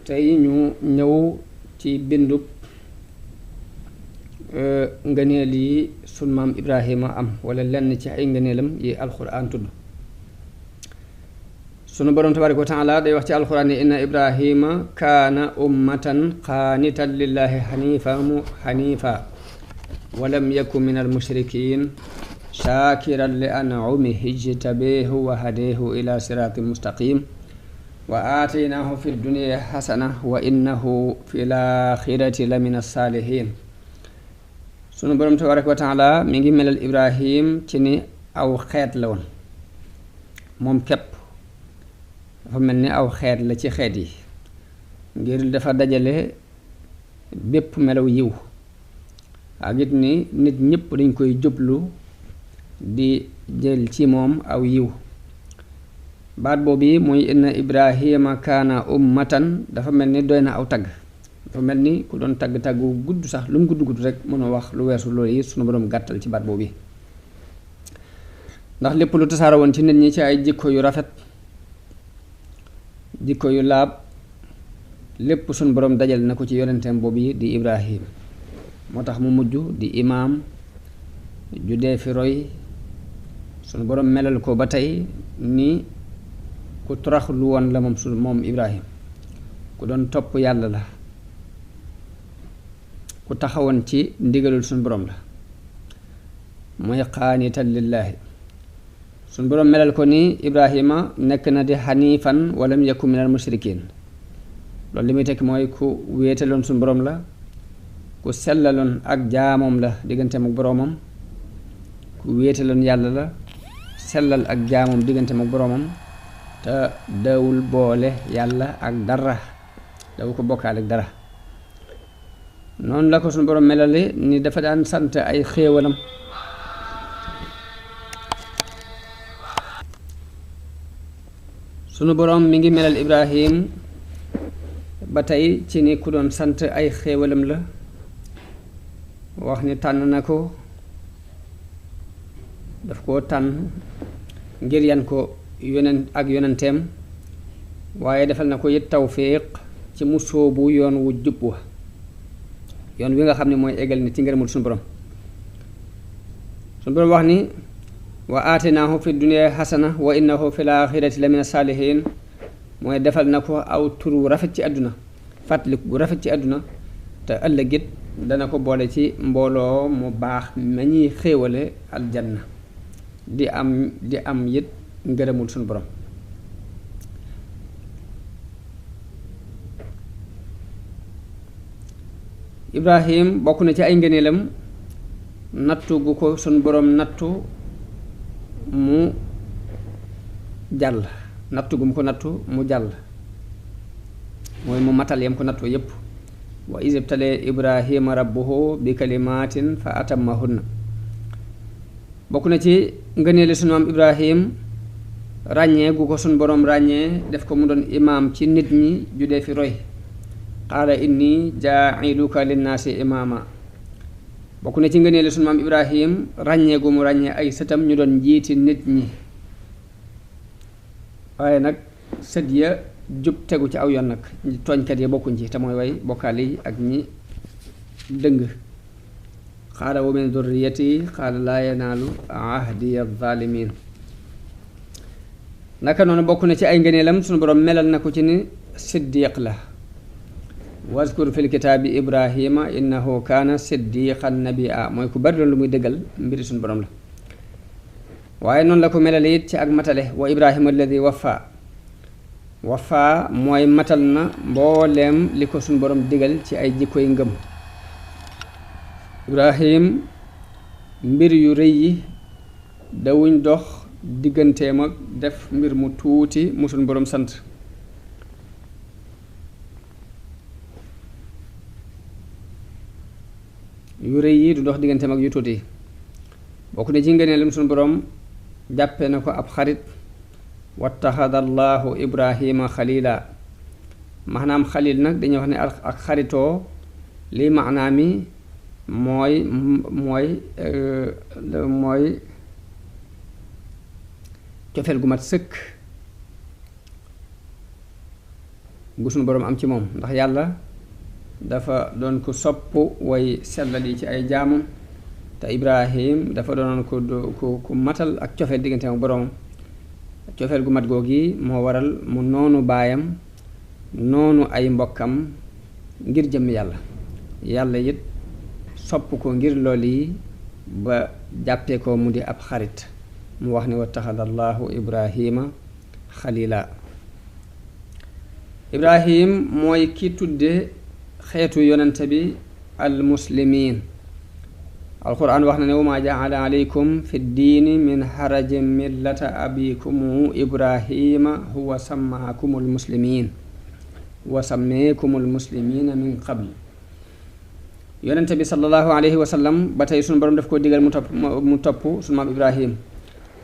tey ñu ñëw ci bindub ngëneel yi sun maam Ibrahima am wala lenn ci ay ngëneelam yi alxuraan tudd. sunu borom tabaaraka wa taala day wax ci alxuraan ni inna Ibrahima kaana ummatan qaanitan lillahi xanifa walam yakun min almushrikin shaakiran li an'umihi ijtabahu wa hadahu ila siraatin mustaqim wa aataynaahu fi dunya xasana wa innahu fi laaxirati la min alsaalihin. sunu borom tabaaraka wa taala mi ngi melal Ibrahim ci ni aw xeet la woon moom képp, dafa mel ni aw xeet la ci xeet yi ngir dafa dajale bépp melaw yiw ak it ni nit ñépp dañ koy jublu di jël ci moom aw yiw. baat boobu muy inna Ibrahima kaana ummatan dafa mel ni doy na aw tagg, dafa mel ni ku doon taggu gudd sax lu mu gudd rek mënoo wax lu weesu loolu yi sunu borom gàttal ci baat boobu ndax lépp lu tasaara woon ci nit ñi ci ay jikko yu rafet, jikko yu laab, lépp sunu borom dajal na ko ci yonenteem boobu yi di Ibrahim. moo tax mu mujj di imaam ju dee fi roy. sunu borom melal ko ba tey ni ku toroxlu woon la moom Ibrahim, ku doon topp yàlla la, ku taxawoon ci ndigalul sunu borom la, mooy qaanitan lillaahi. sunu borom melal ko ni Ibrahima nekk na di xaniifan walam yakun minal mushrikiin. loolu li muy tekk mooy ku wéetaloon sunu borom la, ku sellaloon ak jaamoom la digganteem ak boroomam, ku wéetaloon yàlla la, sellal ak jaamoom digganteem ak boroomam, te dawul boole yàlla ak dara, daw ko bokkaale ak dara. noonu la ko sunu borom melale ni dafa daan sant ay xéewalam. sunu borom mi ngi melal Ibrahim ba tey ci ni ku doon sant ay xéewalam la, wax ni tànn na ko, daf koo tànn ngir yan ko yonenteem, waaye defal na ko it tawfiq ci mu sóobu yoon wu jub wa, yoon wi nga xam ne mooy eggal ni ci ngërëmul sunu borom. sunu borom wax ni wa aatinaahu fi dunya xasana wa innahu fi laaxirati la min saalihin, mooy defal na ko aw tur wu rafet ci àdduna, fàttaliku bu rafet ci àdduna, te ëllëgit dana ko boole ci mbooloo mu baax ma ñuy xéewale aljanna di am it ngërëmul sunu borom. Ibrahim bokk na ci ay ngëneelam nattu gu ko sunu borom nattu mu jàll, nattu gu mu ko nattu mu jàll, mooy mu matal yam ko nattu yépp. wa iz ibtalee Ibrahima rabbuhu bi kalimatin fa atammahunna. bokk na ci ngëneeli sunu maam Ibrahim ràññee gu ko sunu borom ràññee def ko mu doon imaam ci nit ñi ju dee fi roy. qaala inni jaa'iluka linnaasi imaama. bokk na ci ngëneeli sunu maam Ibrahim ràññee gu mu ràññee ay sëtam ñu doon njiiti nit ñi, waaye nag sët ya jub tegu ci aw yoon nag, tooñkat yi bokkuñ ci te mooy way bokkaal yi ak ñi dëng. qaala wa min durriyati qaala laa yanaalu ahdiya zaalimiin. naka noonu bokk na ci ay ngëneelam sunu borom melal na ko ci ni siddiq la. wazkur fil kitaabi Ibrahima innahu kaana siddiqan nabiyya, mooy ku bari loon lu muy dëggal mbiri sunu borom la. waaye noonu la ko melale it ci ak matale. wa Ibrahima alladi wafa mooy matal na mbooleem li ko sunu borom digal ci ay jikkoy ngëm. Ibrahim mbir yu rëy yi dawuñ dox digganteem ak def mbir mu tuuti mu sunu borom sant. yu rëy yi du dox digganteem ak yu tuuti. bokk na ci ngëneelam sunu borom jàppe na ko ab xarit. wattaxada allahu Ibrahima xalila. maanaam xalil nag dañuy wax ne ak xaritoo lii maanaa mi mooy cofeel gu mat sëkk gu sunu boroom am ci moom ndax yàlla dafa doon ko sopp way sellal yi ci ay jaamam te Ibrahim dafa doonoon ku matal ak cofeel diggante ak boroomam cofeel gu mat googi moo waral mu noonu baayam noonu ay mbokkam ngir jëm yàlla yàlla it sopp ko ngir lool yi ba jàppee ko mu di ab xarit mu wax ni wattaxada allahu ibrahima xalila ibrahim mooy ki tudde xeetu yonente bi al muslimin alquran wax na ne wa ma jaala aleykum fi ddiini min harajin millata abikumu ibrahima huwa sammaakumul muslimin wa sammeekumul muslimina min qabl yonente bi sallallahu alayhi wa sallam ba tey sunu borom daf koo digal mu topp sunu maam ibrahim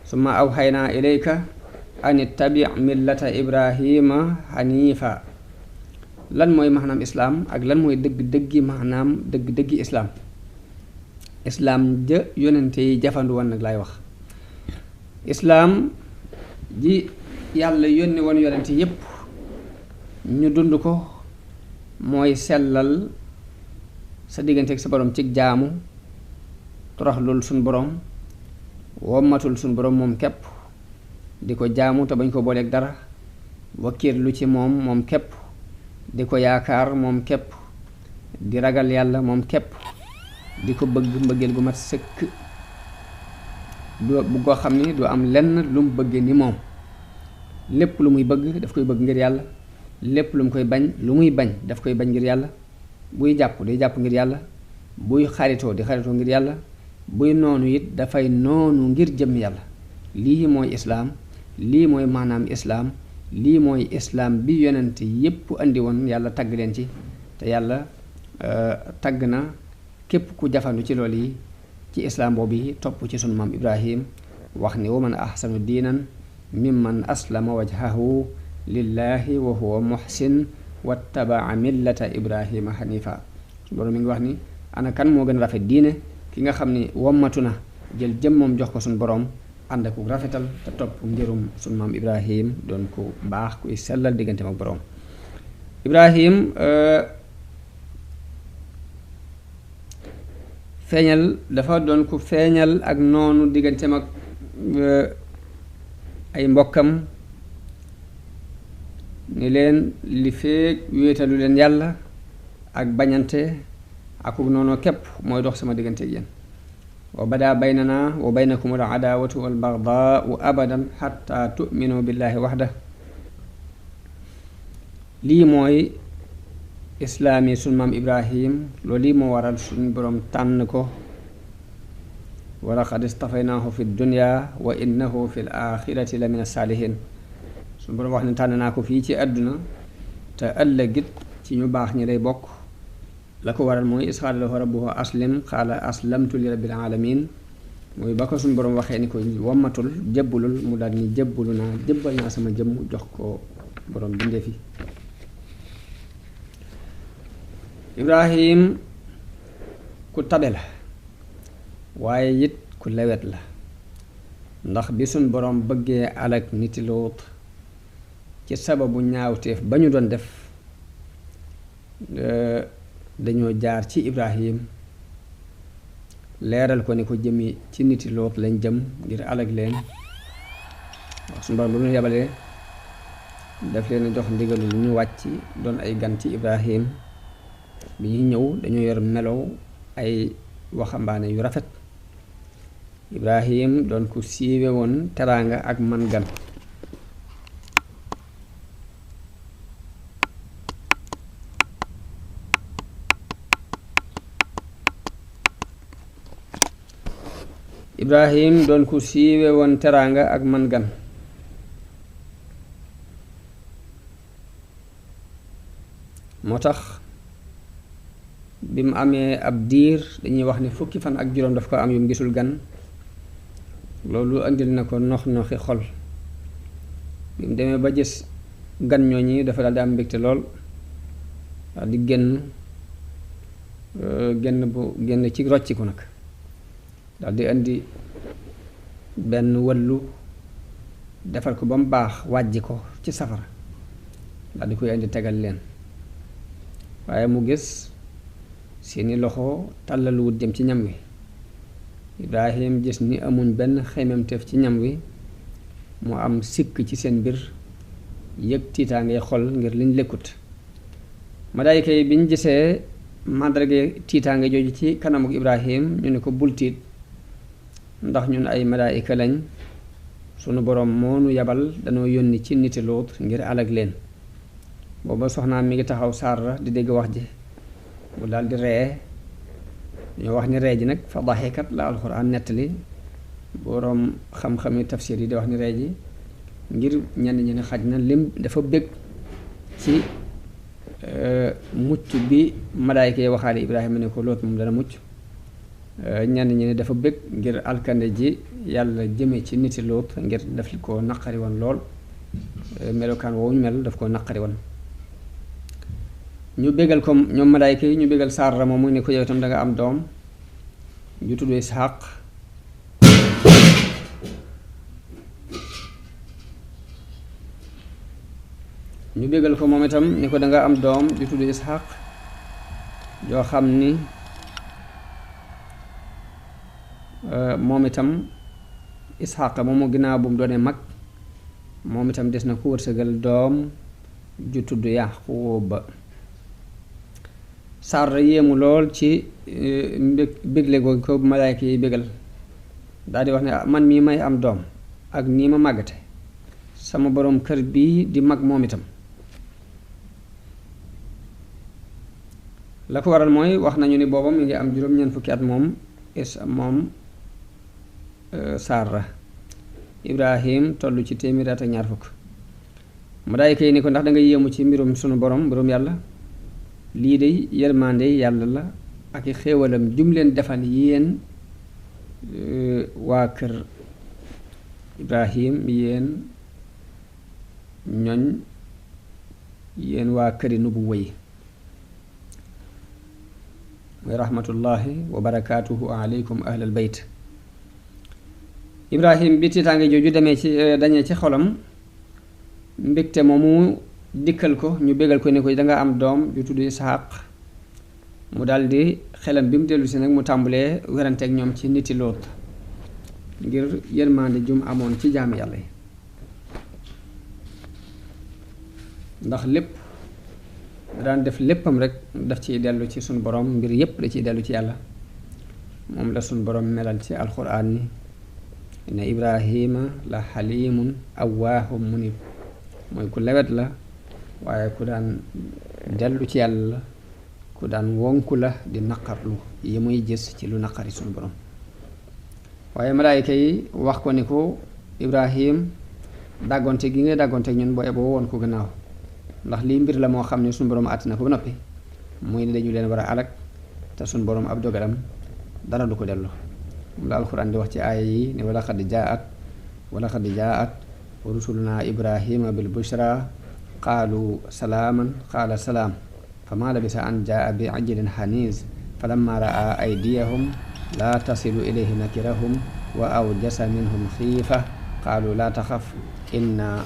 summa awxaynaa ilayka an ittabi millata ibrahima xaniifa lan mooy maanaam islaam ak lan mooy dëgg-dëggi maanaam dëgg-dëggi islaam islaam ja yonente yi jafandu woon nag laay wax islaam ji yàlla yónni woon yonente yépp ñu dund ko mooy sellal sa diggante ak sa borom cig jaamu toroxlul suñ borom wommatul suñ borom moom képp di ko jaamu te bañ ko booleeg dara wakiirlu ci moom képp di ko yaakaar moom képp di ragal yàlla moom képp di ko bëgg mbëggeel gu mat sëkk bu ko xam ni du am lenn lu mu bëgg ni moom lépp lu muy bëgg daf koy bëgg ngir yàlla lépp lu mu koy bañ lu muy bañ daf koy bañ ngir yàlla buy jàpp day jàpp ngir yàlla buy xaritoo di xaritoo ngir yàlla buy noonu it dafay noonu ngir jëm yàlla lii mooy islaam lii mooy maanaam islaam lii mooy islaam bi yonent yépp andi woon yàlla tagg leen ci te yàlla tagg na képp ku jafandu ci loolu yi ci islaam boobu yi topp ci sunu maam ibrahim wax ni wa man ahsanu diinan mimman aslama wajhahu lillahi wa huwa muhsin wattabaa millata ibrahima xanifa su borom mi ngi wax ni ana kan moo gën a rafet diine ki nga xam ni wommatu na jël jëmmam jox ko suñu borom ànd ak rafetal te topp njërum suñu maam ibrahim doon ku baax kuy sellal diggante ak borom ibrahim feeñal dafa doon ku feeñal ak noonu digganteem ak ay mbokkam ni leen li feek wéetalu leen yàlla ak bañante ak noonu képp mooy dox sama diggante ak yéen wa bada baynana wa baynakum al adaawatu wal bagdaau abadan xatta tuminu billahi waxda lii mooy islaam yi sunu maam ibrahim loolu lii moo waral suñu boroom tànn ko wa laqad istafaynaahu fi dunya wa innahu fi l axirati la min as-saalihin suñu boroom wax ne tànn naa ko fii ci àdduna te ëllëgit ci ñu baax ñi lay bokk la ko waral mooy is qaala lahu rabbuhu aslim qaala aslamtu li rabbil alamin mooy ba ko suñu boroom waxee ni ko wommatul jëbbulul mu daal ni jëbbulu naa jëbbal naa sama jëmm jox ko boroom bindee fi ibrahim ku tabe la waaye it ku lewet la ndax bi suñ boroom bëggee alak niti Luut ci sababu ñaawteef ba ñu doon def dañoo jaar ci ibrahim leeral ko ni ko jëmi ci niti Luut lañ jëm ngir alak leen wax suñ boroom bu ñu yebalee daf leen jox ndigalu lu ñu wàcc doon ay gan ci ibrahim bi ñuy ñëw dañoo yor melow ay waxambaane yu rafet ibrahim doon ku siiwe woon teraanga ak man gan ibrahim doon ku siiwe woon teraanga ak man gan moo tax bi mu amee ab diir dañuy wax ni fukki fan ak juróom daf ko am yu mu gisul gan loolu andil na ko noxi xol bi mu demee ba gis gan ñooñi dafa daal di am mbégte lool daal di génn ci rocciku nag daal di indi benn wallu defar ko ba mu baax wàjji ko ci safara daal di koy indi tegal leen waaye mu gis seeni loxo tàllaluwut jëm ci ñam wi. Ibrahim gis ni amuñ benn xememteef ci ñam wi mu am sikk ci seen mbir yëg tiitaangay xol ngir liñ lekkut. malaayika yi biñ gisee màndarga tiitaange jooju ci kanamuk Ibrahim ñu ne ko bul tiit ndax ñun ay malaayika lañ sunu boroom moo nu yabal danoo yónni ci niti Luut ngir alag leen. booba soxnaam mi ngi taxaw Saara di dégg wax ji mu daal di ree ñoo wax ni ree ji nag fa daxikat la alxuraan nettali boroom xam-xami tafsir yi di wax ni ree ji ngir ñenn ñi ne xaj na lim dafa bëgg ci mucc bi malaayka yi waxaale Ibrahima ne ko Luut moom dana mucc. ñenn ñi ne dafa bëgg ngir alkande ji yàlla jëme ci niti Luut ngir daf ko naqari woon lool melokaan woowu ñu mel daf ko naqari woon. ñu bégal ko ñoom malaayka yi ñu bégal Saara moom mu ne ko yow itam danga am doom ju tudd Isxaaq ñu bégal ko moom itam ni ko danga am doom ju tudd Isxaaq joo xam ni moom itam Isxaaq moomu ginnaaw bu mu doonee mag moom itam des na ko wërsëgal doom ju tudd Yaquub. Saara yéemu lool ci bégle googu ko malaayka yi bégal daal di wax ne man mii may am doom ak nii ma màggate sama boroom kër bii di mag moom itam. la ko waral mooy wax nañu ni booba mi ngi am juróom-ñeent fukki at moom Saara. Ibrahim toll ci téeméeri at ak ñaar fukk. malaayka yi ni ko ndax da nga yéemu ci mbirum sunu borom mbirum yàlla lii de yërmande yàlla la ak i xéewalam jum leen defal yéen waa kër Ibrahim yéen waa këri nubuwa yi mooy rahmatullahi wa barakaatuhu aleykum ahlal bayt. Ibrahim bi tiitaange jooju dañee ci xolam mbégte moomu dikkal ko ñu bégal ko ne ko danga am doom ju tudd Isxaaq mu daldi xelam bi mu dellu si nag mu tàmbulee weranteeg ñoom ci niti Luut ngir yërmande jum amoon ci jaami yàlla yi ndax lépp daan def léppam rek daf ciy dellu ci suñ borom mbir yépp da ciy dellu ci yàlla moom la suñ borom melal ci alxuraan ni inna Ibrahima la xalimun awwaahum munib mooy ku lewet la waaye ku daan dellu ci yàlla ku daan wonku la di naqarlu yi muy gis ci lu naqari suñu borom. waaye malaayka yi wax ko ni ko Ibrahim dàggonte gi ngay dàggonte ñun boo eboo woon ko gannaaw ndax lii mbir la moo xam ne suñu borom àtt na ko ba noppi muy ne dañu leen war a alag te suñu borom ab dogalam dara du ko dellu. moom la alxuraan di wax ci aaya yi ne wala xad jaat rusuluna Ibrahima bil bushra qaalu salaaman qaala salaam fama labisa an jaa bi ajlin xaniis falamma raa aydiyahum laa tasilu ilayhi nakirahum wa awjasa minhum xiifa qaalu laa taxaf inna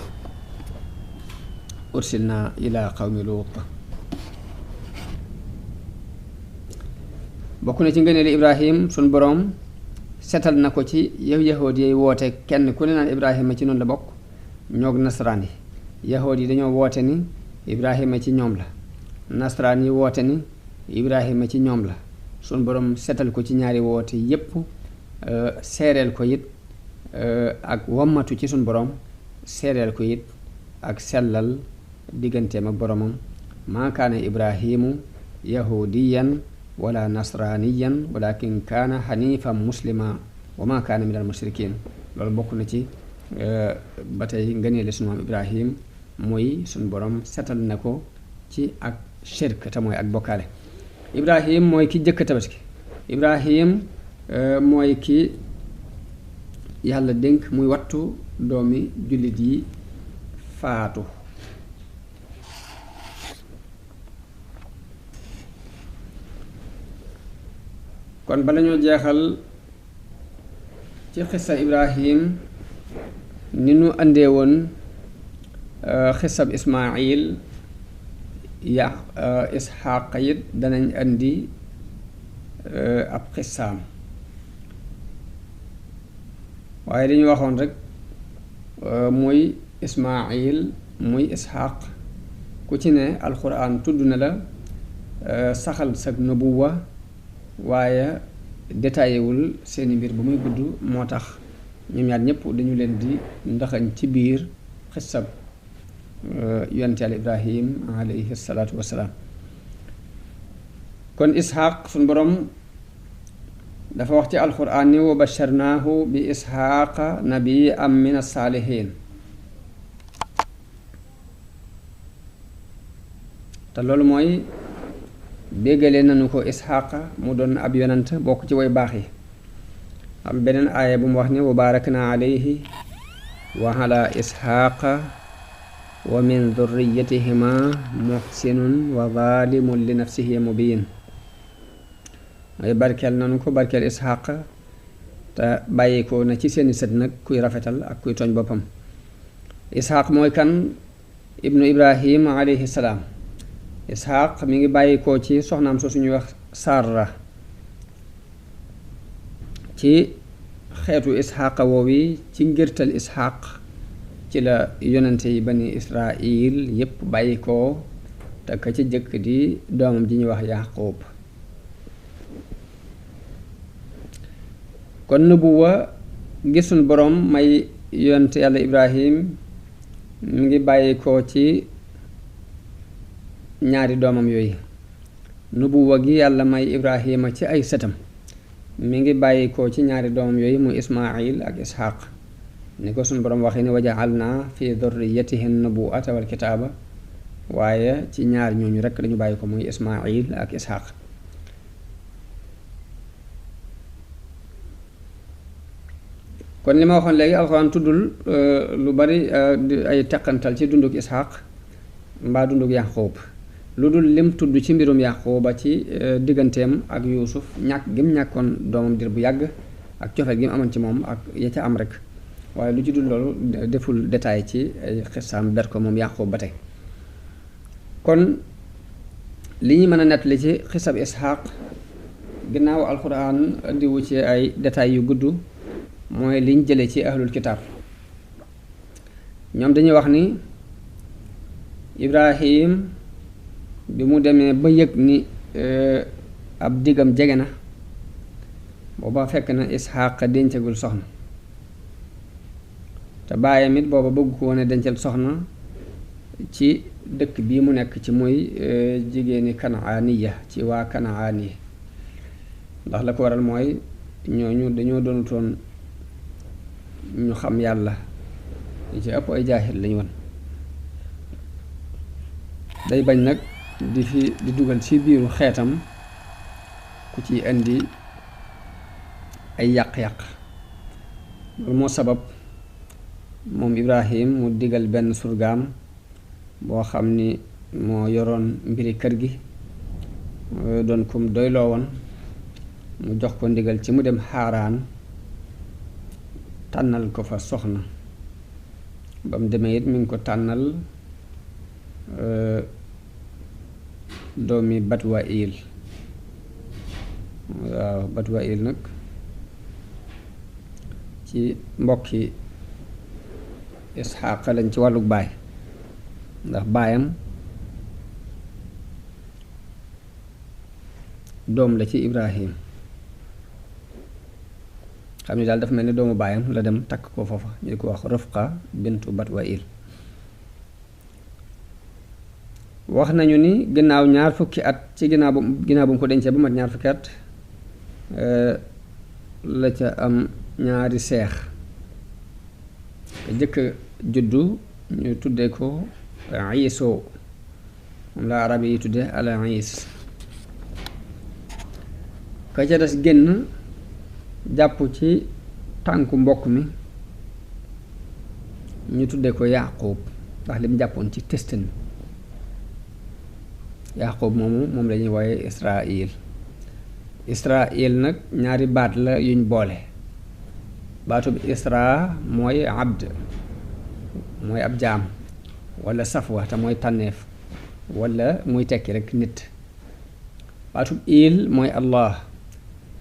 ursilna ila qawmi Luut. bokk na ci ngëneeli Ibrahim sun boroom setal na ko ci yahood yi woote kenn ku ne naan Ibrahima ci noonu la bokk ñoog nasaraan yi. yahood yi dañoo woote ni Ibrahima ci ñoom la nasaraan yi woote ni Ibrahima ci ñoom la sun boroom setal ko ci ñaari woote yépp seereel ko it ak wammatu ci sun boroom seereel ko it ak sellal digganteem ak boromam maa kaana Ibrahimu yahudiyan wala nasraniyan walakin kaana xanifan muslima wa maa kaana minal mushrikin. loolu bokk na ci ba tey ngëneeli sunu maam Ibrahim mooy sunu borom setal na ko ci ak shirk te mooy ak bokkaale. Ibrahim mooy ki jëkk tabaski. Ibrahim mooy ki yàlla dénk muy wattu doomi jullit yi faatu. kon bala ñoo jeexal ci xissa Ibrahim ni nu àndee woon xissab Ismaayil Isxaaq it danañ andi ab xissaam waaye li ñu waxoon rek muy Ismaayil muy Isxaaq ku ci ne alxuraan tudd na la saxal sag nubuwa waaye détaillé wul seeni mbir ba muy gudd moo tax ñoom ñaar ñëpp dañu leen di ndaxañ ci biir xissab yonent Yàlla Ibrahim alayhi salaatu wassalaam kon Isxaaq suñ boroom dafa wax ci alxuraan ni wa basharnaahu bi Isxaaqa nabiyyan min as-saalihiin te loolu mooy béggale nañu ko Isxaaqa mu doon ab yonant bokk ci way baax yi am beneen aaya bu mu wax ni wa baarakna alayhi wa ala Isxaaqa wa min dhurriyyatihima muhsinun wa zalimun li nafsihi mubin mooy barkeel nañu ko barkeel Isxaaqa te bàyyi ko na ci seeni sët nag kuy rafetal ak kuy tooñ boppam Isxaaq mooy kan ibnu Ibrahim alayhi salaam Isxaaq mi ngi bàyyi ko ci soxnaam soo suñuy wax Saara ci xeetu Isxaaqa woowi ci ngirtal Isxaaq ci la yonente yi bani Israil yépp bàyyi ko te ka ci jëkk di doomam ji ñuy wax Yaaqub kon nubuwa gisuñ boroom may yonente yàlla Ibrahim mi ngi bàyyi ko ci ñaari doomam yooyu nubuwa gi yàlla may Ibrahima ci ay sëtam mi ngi bàyyi ko ci ñaari doomam yooyu muy Ismaayil ak Isxaaq ni ko suñu boroom waxee ni wa ja'alnaa fi dhurriyyatihi nubuwwata wal kitaaba waaye ci ñaar ñooñu rekk dañu bàyyi ko muy Ismaayil ak Isxaaq kon li ma waxoon léegi alxuraan tuddul lu bari ay teqantal ci dunduk Isxaaq mbaa dunduk Yaaqub lu dul lim tudd ci mbirum Yaquba ci digganteem ak Yuusuf ñàkk gi mu ñàkkoon doomam dir bu yàgg ak cofeel gi mu amoon ci moom ak ya ca am rek waaye lu ci dul loolu deful détail ci ay xisaam ber ko moom Yaqub ba tey kon li ñu mën a nettali ci xisab Isxaaq ginnaaw alxuraan indiwu ci ay détails yu gudd mooy liñ jële ci ahlul kitaab ñoom dañuy wax ni Ibrahim bi mu demee ba yëg ni ab diggam jege na booba fekk na Isxaaq dencagul soxna te baayam it booba bëgg ko woon a dencal soxna ci dëkk bii mu nekk ci muy jigéeni Kanaaniya ci waa Kanaani ndax la ko waral mooy ñooñu dañoo doonutoon ñu xam yàlla li ci ëpp ay jaahil lañu woon day bañ nag di dugal ci biiru xeetam ku ci indi ay yàq-yàq loolu moo sabab moom Ibrahim mu digal benn surgaam boo xam ni moo yoroon mbiri kër gi doon kum doyloo woon mu jox ko ndigal ci mu dem Xaaraan tànnal ko fa soxna ba mu demee it mi ngi ko tànnal doomi Batuwaayil waaw Batuwaayil nag ci mbokki Isxaaq lañ ci wàlluk baay ndax baayam doom la ci Ibrahim xam ni daal dafa mel ni doomu baayam la dem takk ko foofa ñu di ko wax Rufqa bintu Batuwaayil wax nañu ni ginnaaw ñaar fukki at ci ginnaaw bu mu ko dencee ba mat ñaar fukki at la ca am ñaari seex ka jëkk juddu ñu tuddee ko Iiso moom la arab yi tudde al Iis ka ca des génn jàpp ci tànku mbokk mi ñu tuddee ko Yaaqub ndax li mu jàppoon ci testin Yaaqub moom la ñuy wooye Israil nag ñaari baat la yuñ boole baatu bi Isra mooy abd mooy ab jaam wala safwa te mooy tànneef wala muy tekki rek nit. baatub il mooy allah,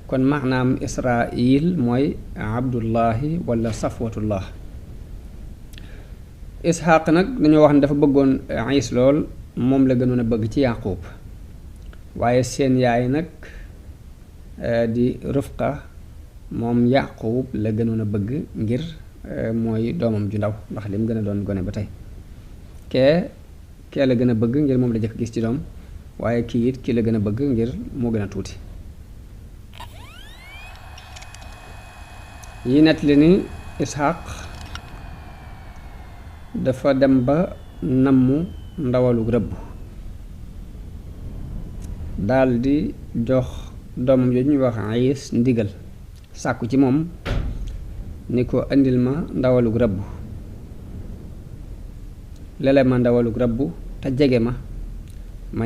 kon maanaam israil mooy abdullahi wala safwatullah. Isxaaq nag dañoo wax ne dafa bëggoon Iis lool, moom la gënoon a bëgg ci Yaqub, waaye seen yaay nag di Rufqa moom Yaqub la gënoon a bëgg ngir mooy doomam ju ndaw, ndax lim gën a doon gone ba tey. kee la gën a bëgg ngir moom la jëkk gis ci doom, waaye kii it kii la gën a bëgg ngir moo gën a tuuti. yi nett li ni Isxaaq dafa dem ba nammu ndawalu rëbb, daldi jox doomam jooju ñuy wax Iis ndigal, sàkku ci moom ni ko indil ma ndawalug rëbb, lele ma ndawalug rëbb te jege ma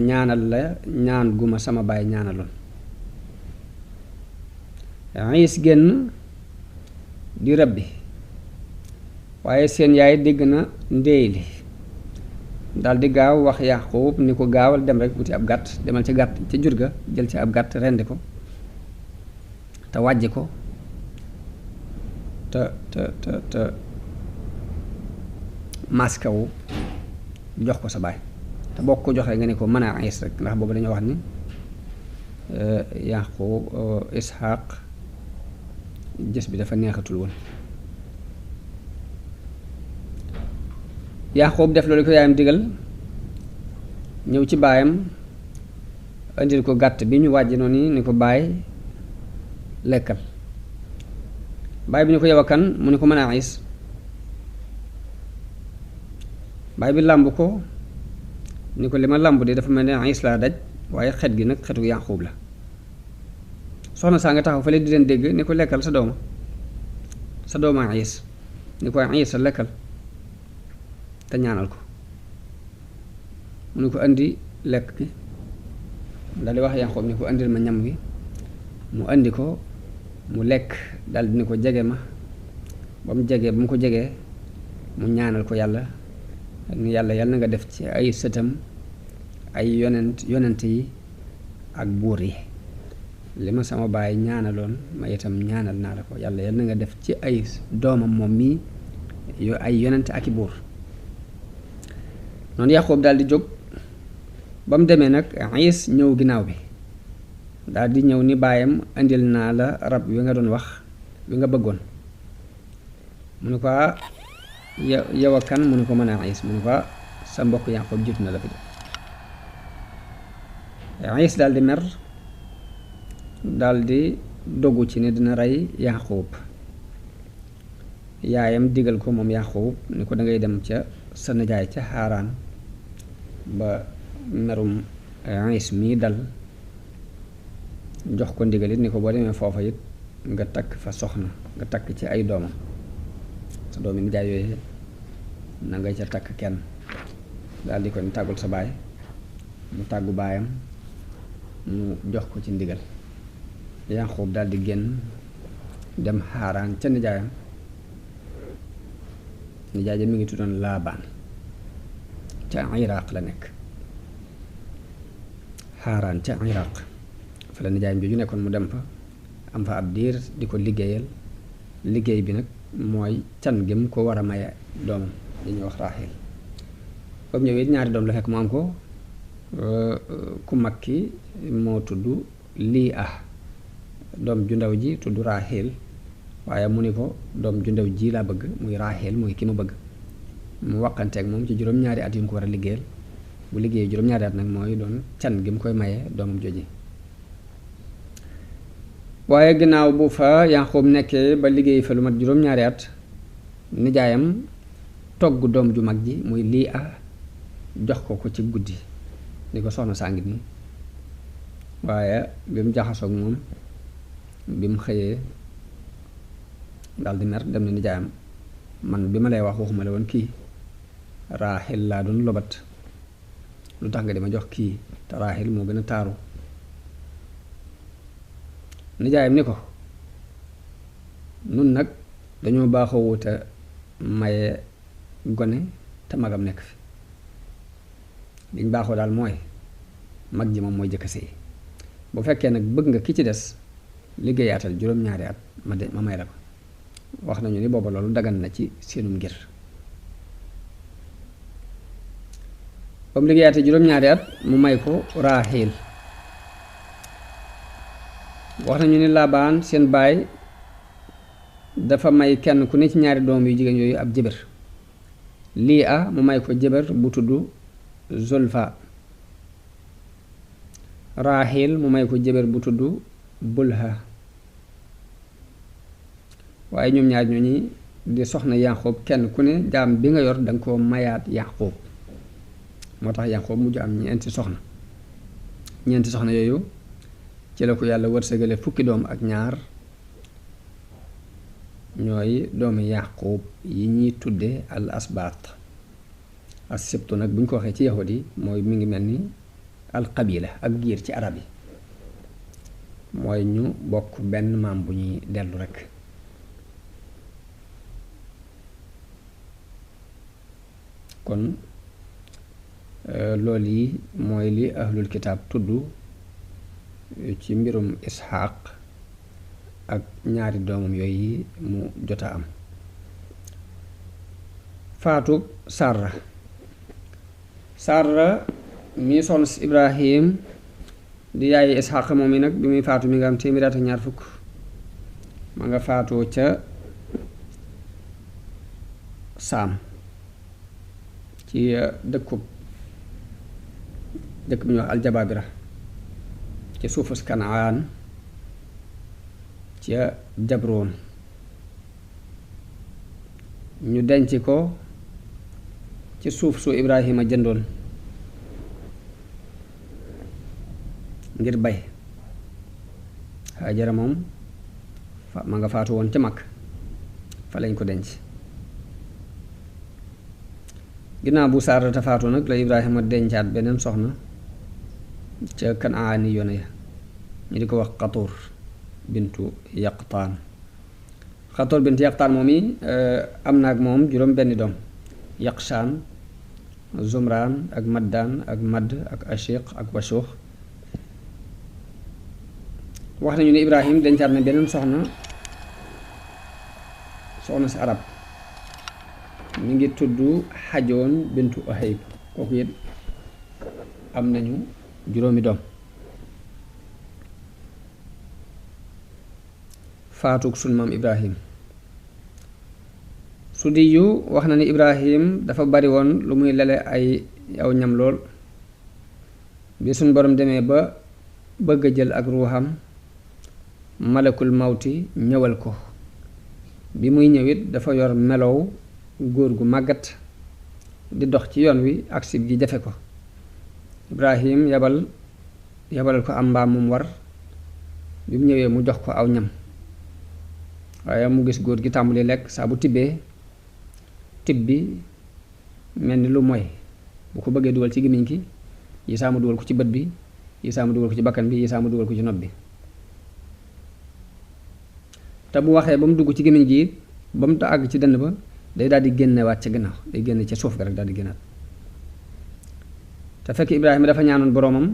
ñaanal la ñaan gu ma sama baay ñaanaloon. Iis génn di rëbbi, waaye seen yaay dégg na ndéey li, daldi gaaw wax Yaqub ni ko gaawal dem rek wuti ab gàtt, demal ca gàtt ca jur ga jël ci ab gàtt rendi ko te wàjji ko te maskawu jox ko sa baay, te boo ko joxee nga ne ko mën a Iis rek, ndax boobu dañoo wax ni Yaqub Isxaaq gis bi dafa neexatul woon. Yaqub def loolu ko yaayam digal, ñëw ci baayam indil ko gàtt bi ñu wàjji noonu ni ko baay lekkal. baay bi ni ko yow a kan, mu ni ko mën a Iis. baay bi làmb ko ni ko li ma làmb de dafa mel ne Iis laa daj, waaye xet gi nag xetu Yaqub la. soxna saa nga taxaw fële di leen dégg ni ko lekkal sa dooma Iis, ni ko Iis sa lekkal te ñaanal ko. mu ni ko indi lekk gi, daldi wax Yaqub ni ko indil ma ñam wi, mu indi ko mu lekk, daldi ni ko jege ma, ba mu ko jegee mu ñaanal ko yàlla ni yàlla na nga def ci ay sëtam ay yonent yi ak buur yi, li ma sama baay ñaanaloon ma itam ñaanal naa la ko, yàlla na nga def ci ay doomam moom mii ay yonent ak i buur. noonu Yaqub daldi jóg, ba mu demee nag Iis ñëw ginnaaw bi, daldi ñëw ni baayam indil naa la rab wi nga doon wax wi nga bëggoon. mu ne ko yow a kan, mu ne ko mën a Iis, mu ne ko sa mbokk Yaqub jiitu na la fi de. Iis daldi mer, daldi dogu ci ne dina rey Yaqub. yaayam digal ko moom Yaqub ni ko dangay dem ca sa nijaay ca Xaaraan ba merum Iis mii dal, jox ko ndigal it ni ko boo demee foofa it nga takk fa soxna, nga takk ci ay doomam, sa doomi nijaay yooyu na nga ca takk kenn. daal di ko ni tàggul sa baay, mu tàggu baayam, mu jox ko ci ndigal. Yaqub daal di génn dem Xaaraan ca nijaayam. nijaay ja mi ngi tuddoon Laabaan, ca Iraq la nekk. Xaaraan ca Iraq fa la nijaayam jooju nekkoon, mu dem fa am fa ab diir di ko liggéeyal. liggéey bi nag mooy can gi mu ko war a maye doomam li ñuy wax Raaxil. ba mu ñëwee ñaari doom la fekk mu am ko, ku mag ki moo tudd Liia, doom ju ndaw ji tudd Raaxil, waaye mu ni ko doom ju ndaw ji laa bëgg, muy Raaxil muy ki ma bëgg. mu waqanteeg moom ci juróom-ñaari at yu mu ko war a liggéeyal. bu liggéey juróom-ñaari at nag mooy doon can gi mu koy maye doomam joji. waaye ginnaaw bu fa Yaqub nekkee ba liggéey fa lu mat juróom-ñaari at, nijaayam togg doom ju mag ji muy Liia jox ko ci guddi ni ko soxna saa ngi nii. waaye bi mu jaxasoog moom, bi mu xëyee daldi mer, dem na nijaayam, man bi ma lay wax waxuma la woon kii, Raaxil laa doon lobat, lu tax nga di ma jox kii te Raaxil moo gën a taaru. nijaayam ni ko nun nag dañoo baaxoo wuta maye gone te magam nekk fi. liñ baaxoo daal mooy mag ji moom mooy jëkk sëy bu fekkee nag bëgg nga ki ci des liggéeyaatal juróom-ñaari at ma may la ko wax nañu ni booba loolu dagan na ci seenum ngir ba mu liggéeyaatee juróom-ñaari at mu may ko Raaxiil wax nañu ni Laabaan seen baay dafa may kenn ku ne ci ñaari doom yu jigéen yooyu ab jëbër lii a mu may ko jëbër bu tudd Zulfa Raaxiil mu may ko jëbër bu tudd Bulha waaye ñoom ñaar ñooñi di soxna Yaqub kenn ku ne jaam bi nga yor danga koo mayaat Yaqub moo tax Yaqub mujj am ñeenti soxna yooyu ci la ko yàlla wërsëgale fukki doom ak ñaar ñooy doomi Yaqub yi ñuy tudde al asbaat as sibtu nag bu ñu ko waxee ci yahud yi mooy mi ngi mel ni al qabila ak giir ci arab yi mooy ñu bokk benn maam bu ñuy dellu rekk kon loolu yi mooy li ahlul kitaab tudd ci mbirum Isxaaq ak ñaari doomam yooyu mu jota am faatu Sarra mi soxna si Ibrahim di yaayi Isxaaq moom yi nag bi muy faatu mi nga am téeméer ak ñaar fukk ma nga faatoo ca Saam ci dëkk bi ñuy wax Aljabaabira ci suufus Kanaan ca Jabroon ñu denc ko ci suuf su Ibrahima jëndoon ngir bay Haajara moom ma nga faatu woon ca mag fa lañ ko denc ginnaaw bu Saarata faatu nag la Ibrahima dencaat beneen soxna ca Kanaani yoone ya ñu di ko wax Xatuur bintu Yaqtaan moom yi am na ak moom juróom benni doom Yaqshaan Zumraan ak Maddaan ak Madd ak Ashiq ak Washuux wax nañu ne Ibrahim dencaat na beneen soxna si arab mi ngi tudd Xajoon bintu Ohayb kooku it am nañu juróomi doom faatuk sun maam Ibrahim Sudiyu wax na ni Ibrahim dafa bari woon lu muy lele ay aw ñam lool bi suñ borom demee ba bëgg a jël ak ruuxam malakul mawti ñëwal ko bi muy ñëwit dafa yor melow góor gu màggat di dox ci yoon wi agsi gi jafe ko Ibrahim yabalal ko am mbaam mum war bi mu ñëwee mu jox ko aw ñam waaye mu gis góor gi tàmbali lekk saa bu tibbee tib bi mel ni lu moy bu ko bëggee dugal ci gémmiñ gi yi saa mu dugal ko ci bët bi yi saa mu dugal ko ci bakkan bi yi saa mu dugal ko ci nopp bi te bu waxee ba mu dugg ci gémmiñ gi ba mu ta àgg ci dënn ba day daal di génnewaat ca gannaaw day génne ca suuf ga rek daal di génnaat te fekk Ibrahima dafa ñaanoon boroomam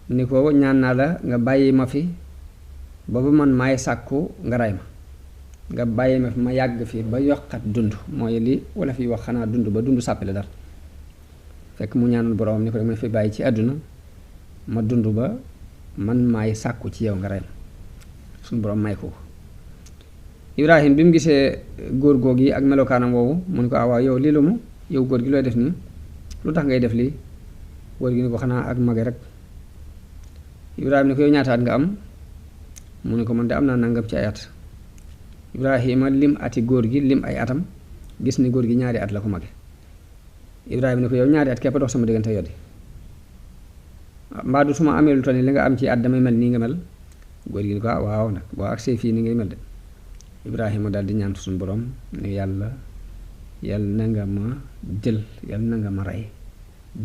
ni ko ñaan naa la nga bàyyi ma fi ba man maay sàkku nga ray ma nga bàyyi ma fi ma yàgg fi ba yokkat dund mooy li wala fi wax xanaa dund ba dund sàppale dara fekk mu ñaanoon boroomam ni ko dama fi bàyyi ci àdduna ma dund ba man maay sàkku ci yow nga ray ma suñu boroom may ko Ibrahim bi mu gisee góor góor gi ak melokaanam woowu mu ne ko waaw yow lii lu mu yow góor gi looy def nii lu tax ngay def lii góor gi ni ko xanaa ak mage rek Ibrahima ni ko yow ñaataat nga am mu ne ko man de am naa nangam ci ay at Ibrahima lim ati góor gi lim ay atam gis ni góor gi ñaari at la ko mage Ibrahima ni ko yow ñaari at képp dox sama diggante yoddi mbaa du su ma amee lu toll nii li nga am ci at damay mel nii nga mel góor gi ni ko waaw nag boo agsee fii ni ngay mel de Ibrahima daal di ñaan suñu borom ne yàlla na nga ma jël yàlla na nga ma rey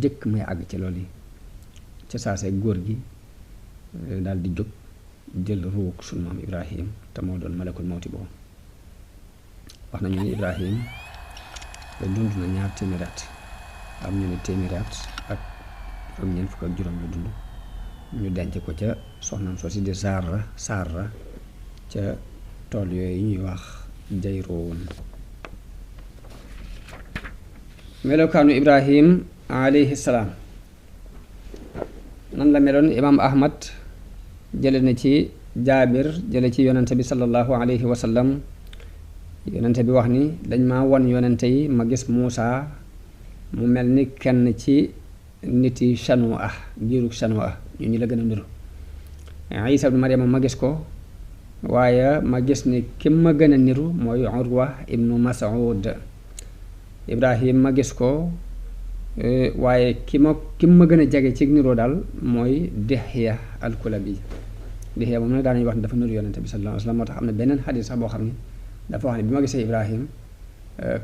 jëkk may àgg ci loolu yi ca saasee góor gi daal di jóg jël ruuk suñu maam Ibrahim te moo doon malakul mawti boobu wax nañu ni Ibrahim da dund na 200 at am ñu ne téeméeri at ak juróom-ñeent fukk ak juróom yu dund ñu denc ko ca soxnaam soo si di Saara ca tool yooyu ñuy wax Jayroon. melokaanu Ibrahim alayhi salaam nan la meloon? imaam Ahmad jële na ci Jaabir jële ci yonente bi sallallahu alayhi wa sallam yonente bi wax ni dañ ma won yonente yi ma gis Muusa mu mel ni kenn ci niti Chanua giirug Chanua ñu la gën a niru. Isa ibnu Maryama ma gis ko, waaye ma gis ni ki ma gën a niru mooy Urwa ibnu Mas'ud. Ibrahim ma gis ko, waaye ki ma gën a jege ci niroo daal mooy Dihya al-Kulabi. Dihya moom nag daanañu wax ne dafa niru yonente bi sallallahu alayhi wa sallam, moo tax am na beneen xadis sax boo xam ni dafa wax ne bi ma gisee Ibrahim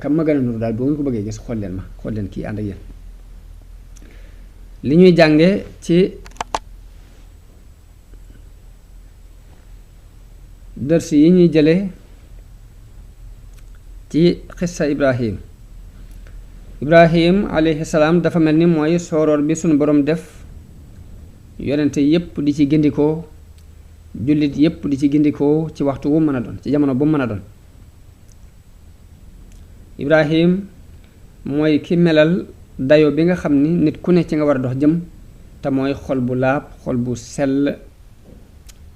kam ma gën a niru daal boo ngeen ko bëggee gis xool leen kii ànd ak yéen. li ñuy jànge ci dërs yi ñuy jële ci xissa Ibrahim alayhi salaam dafa mel ni mooy sooroor bi suñu borom def yonente yépp di ci gindikoo, jullit yépp di ci gindikoo ci waxtu wu mën a doon, ci jamono bu mën a doon. Ibrahim mooy ki melal dayo bi nga xam ni nit ku ne ci nga war a dox jëm, te mooy xol bu laab, xol bu sell.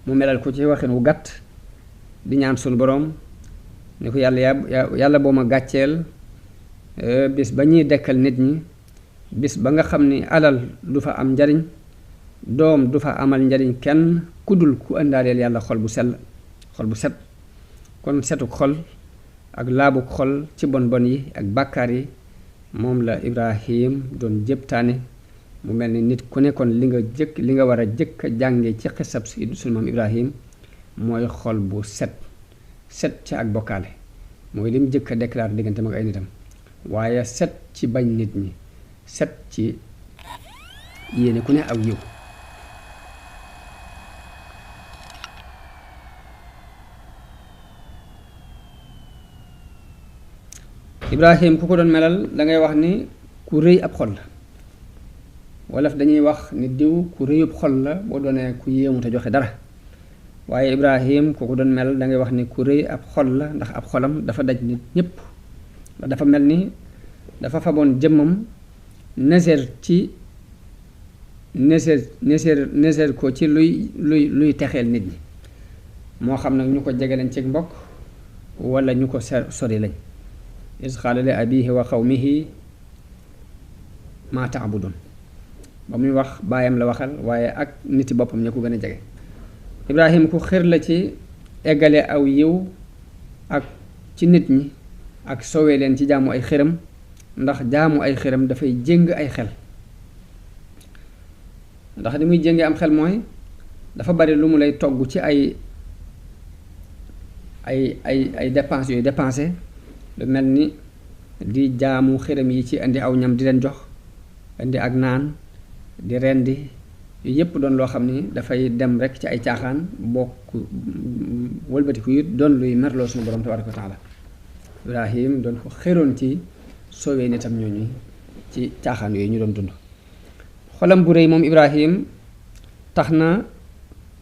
mu melal ko ci waxin wu gàtt di ñaan sunu boroom ni ko yàlla boo ma gàcceel bis ba ñuy dekkal nit ñi, bis ba nga xam ni alal du fa am njariñ, doom du fa amal njariñ kenn kudul ku ëndaaleel yàlla xol bu sell, xol bu set. kon setuk xol ak laabuk xol ci bon yi ak bàkkaar yi moom la Ibrahim doon jëptaane. mu mel ni nit ku nekkoon li nga war a jëkk a jànge ci xisab sunu maam Ibrahim mooy xol bu set ci ak bokkaale, mooy lim jëkk a déclaré diggante mag ay nitam, waaye set ci bañ nit ñi, set ci yéene ku ne aw yiw. Ibrahim ku ko doon melal dangay wax ni ku rëy ab xol la. wolof dañuy wax ni diw ku rëyub xol la boo doonee ku yéemu te joxe dara, waaye Ibrahim ku ko doon melal dangay wax ni ku rëy ab xol la, ndax ab xolam dafa daj nit ñépp. dafa mel ni dafa faboon jëmmam neseer ko ci luy texeel nit ñi, moo xam nag ñu ko jege lañ ci mbokk wala ñu ko sori lañ. is qaala li abiihi wa qawmihi maa ta'budun, ba muy wax baayam la waxal, waaye ak niti boppam ña ko gën a jege. Ibrahim ku xër la ci eggale aw yiw ak ci nit ñi ak soowee leen ci jaamu ay xëram, ndax jaamu ay xëram dafay jéng ay xel. ndax li muy jéngee am xel mooy dafa bari lu mu lay togg ci ay dépenses yooyu dépensé, lu mel ni di jaamu xëram yi ci indi aw ñam di leen jox, indi ak naan, di rendi, yu yépp doon loo xam ni dafay dem rek ci ay caaxaan, bokk wëlbatiku yi doon luy merloo suñu borom tabaraka wa taala. Ibrahim doon ko xëroon ci soowee nitam ñooñu ci caaxaan yooyu ñu doon dund. xolam bu rëy moom Ibrahim tax na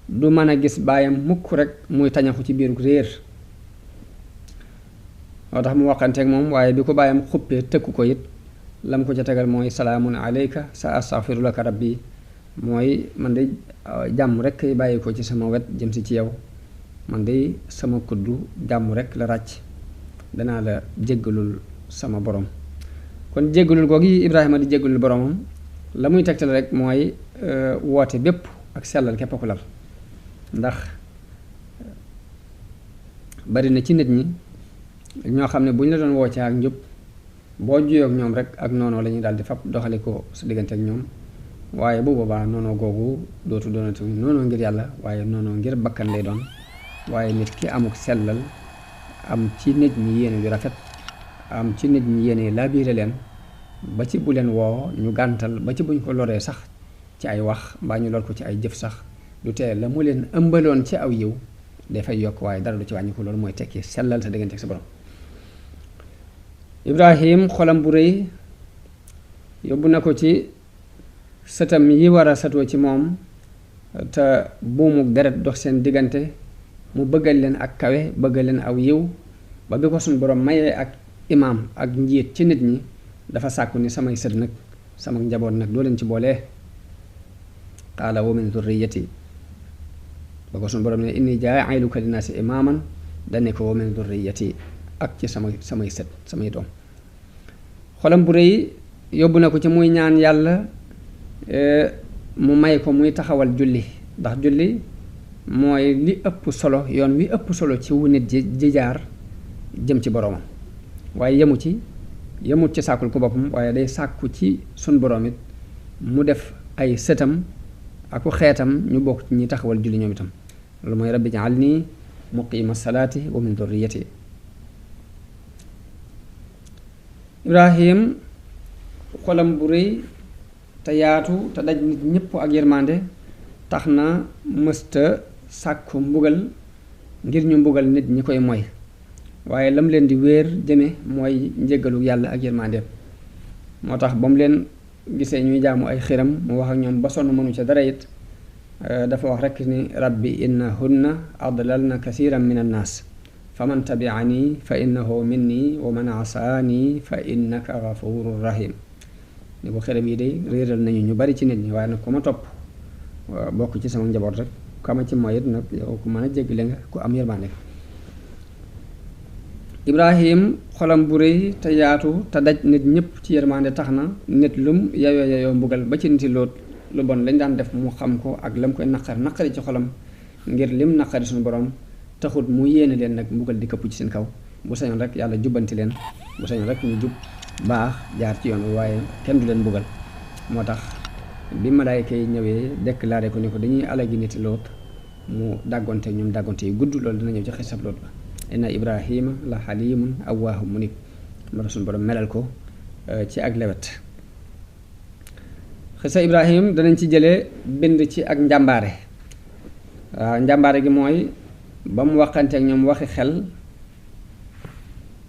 du mën a gis baayam mukk rek muy tañaxu ci biiru réer, moo tax mu waxanteeg moom, waaye bi ko baayam xuppee tëkku ko it lam ko ca tegal mooy salaamun alayka sa astaghfiru laka rabbi, mooy man de jàmm rek kay bàyyi ko ci sama wet jëm si ci yow, man de sama kuddu jàmm rek la ràcc, danaa la jéggalul sama borom. kon jéggalul googu Ibrahima di jéggalul boromam la muy tegtal rek mooy woote bépp ak sellal képp ko lal. ndax bari na ci nit ñi ñoo xam ne bu ñu la doon woo ci ak njub, boo juyoo ak ñoom rek ak noonoo la ñuy daal di fab doxale ko sa diggante ak ñoom, waaye bu boobaa noonoo googu dootu doonati noonoo ngir yàlla, waaye noonoo ngir bakkan lay doon. waaye nit ki amuk sellal, am ci nit ñi yéene yu rafet, am ci nit ñi yéene laabiire leen, ba ci bu leen woo ñu gàntal, ba ci buñ ko loree sax ci ay wax mbaa ñu lor ko ci ay jëf sax, du tee la mu leen ëmbaloon ci aw yiw dafay yokk, waaye dara du ci wàññi ko. loolu mooy tekki sellal sa diggante ak sa borom. Ibrahim xolam bu rëy yóbbu na ko ci sëtam yi war a satoo ci moom te buumuk deret dox seen diggante mu bëggal leen ak kawe bëggal leen aw yiw ba bi ko suñ borom mayee ak imaam ak njiit ci nit ñi dafa sàkku ni samay sët nag sama njaboot nag doo leen ci boolee qaala wa min durriyati ba ko suñ borom ne inni jaa'iluka linnaasi imaaman dane ko wa min durriyati ak ci samay sët samay doom xolam bu rëy yóbbu na ko ci muy ñaan yàlla mu may ko muy taxawal julli ndax julli mooy li ëpp solo yoon wi ëpp solo ci wu nit ji jaar jëm ci boroomam waaye yemut ci sàkkul ko boppam waaye day sàkku ci sun boroom it mu def ay sëtam aku xeetam ñu bokk ci ñi taxawal julli ñoom itam loolu mooy rabbi ja'alni muqiima salaati wa min durriyati Ibrahim xolam bu rëy te yaatu te daj nit ñépp ak yërmande tax na mësta sàkku mbugal ngir ñu mbugal nit ñi koy moy waaye lam leen di wéer jëme mooy njéggalu yàlla ak yërmandeem moo tax ba mu leen gisee ñuy jaamu ay xiram mu wax ak ñoom ba sonn mënu ca dara it dafa wax rekk ni rabbi innahunna adlalna kasiran min annaas fa man tabi'ani fa innahu minni wa man asaani fa innaka ghafurur rahim ni ko xiram yi day réeral nañu ñu bari ci nit ñi waaye nag ku ma topp bokk ci sama njaboot rek kama ci mooy it nag yow ku mën a jéggale nga ku am yërmande nga Ibrahim xolam bu rëy te yaatu te daj nit ñëpp ci yërmande tax na nit lum yayoo mbugal ba ci niti Lóot lu bon lañ daan def mu xam ko ak lam koy naqari ci xolam ngir lim naqari suñu borom taxut mu yéene leen nag mbugal di këpp ci seen kaw bu sañoon rek yàlla jubbanti leen bu sañoon rek ñu jub baax jaar ci yoon waaye kenn du leen mbugal moo tax bi malaayka yi ñëwee déclaré ko ni ko dañuy alagi niti Lóot mu dàggonte ñoom dàggonte yu gudd loolu dina ñëw ci xisab Lóot ba inna Ibrahima la xalimun awwaahum munib moo tax suñu borom melal ko ci ak lewet xisa Ibrahim danañ ci jëlee bind ci ak njàmbaare waaw njàmbaare gi mooy ba mu waxante ak ñoom waxi xel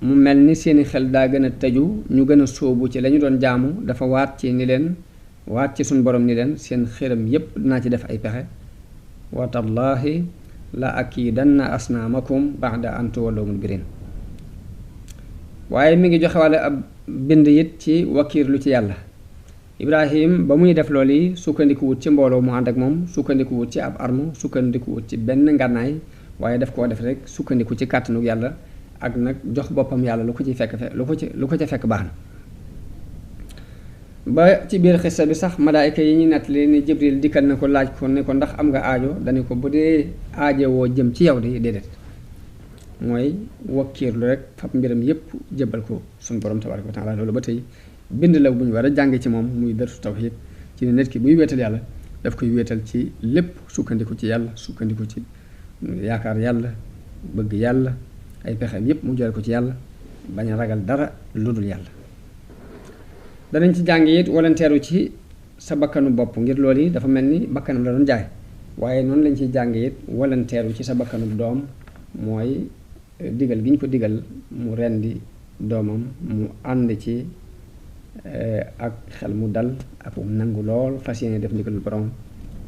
mu mel ni seeni xel daa gën a tëju ñu gën a sóobu ci la ñu doon jaamu dafa waat ci suñu borom ni leen seen xiram yépp dinaa ci def ay pexe wa tallaahi la akiidanna asnaamakum ba'da an tuwallu mudbirin waaye mi ngi joxe wàlle ab bind it ci wakiirlu ci yàlla Ibrahim ba muy def loolu yi sukkandikuwut ci mbooloo mu ànd ak moom sukkandikuwut ci ab arme sukkandikuwut ci benn ngànnaay waaye daf koo def rek sukkandiku ci kàttanu yàlla ak nag jox boppam yàlla lu ko ci fekk lu ko ca fekk baax na ba ci biir xissa bi sax malaayka yi ñu nettali ni Jibril dikkal na ko laaj ko ne ko ndax am nga aajo dañu ko bu dee aajowoo jëm ci yow de déedéet mooy wakkiirlu rek fab mbiram yépp jëbbal ko suñu borom tabaaraka wa taala loolu ba tey bind la bu ñu war a jànge ci moom muy darsu tawhiid ci ne nit ki buy wéetal yàlla daf koy wéetal ci lépp sukkandiku ci yàlla sukkandiku ci yaakaar yàlla bëgg yàlla ay pexeem yépp mu jël ko ci yàlla bañ a ragal dara lu dul yàlla danañ ci jàng it walanteeru ci sa bakkanu bopp ngir loolu yi dafa mel ni bakkanam la doon jaay waaye noonu lañ ciy jàng it walanteeru ci sa bakkanu doom mooy digal gi ñu ko digal mu rendi doomam mu ànd ci ak xel mu dal ak nangu lool fas yéene def ndigalul borom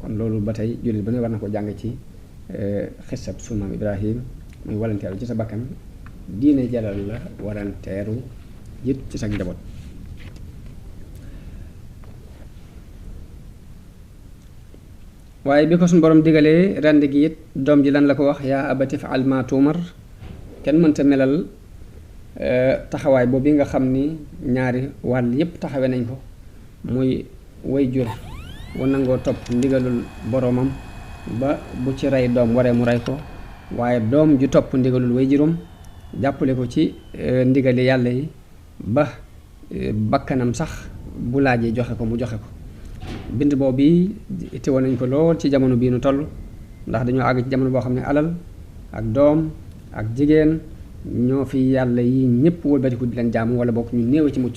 kon loolu ba tey jullit ba ne war na ko jàng ci xisab sunu maam Ibrahim muy walanteeru ci sa bakkan diine jalal la walanteeru it ci sa njaboot waaye bi ko suñu borom digalee rend gi it doom ji lan la ko wax yaa abati fa'al maa tu'mar kenn mënta melal taxawaay boobu nga xam ni ñaari wàll yépp taxawe nañ ko muy way jur wa nangoo topp ndigalul boromam ba bu ci rey doom waree mu rey ko waaye doom ju topp ndigalul way juróom jàppale ko ci ndigali yàlla yi ba bakkanam sax bu laajee joxe ko mu joxe ko bind boobu itteewoon nañ ko lool ci jamono bii nu toll ndax dañoo àgg ci jamono boo xam ne alal ak doom ak jigéen ñoo fi yàlla yi ñëpp wëlbatiku di leen jaamu wala bokk ñu néew ci mucc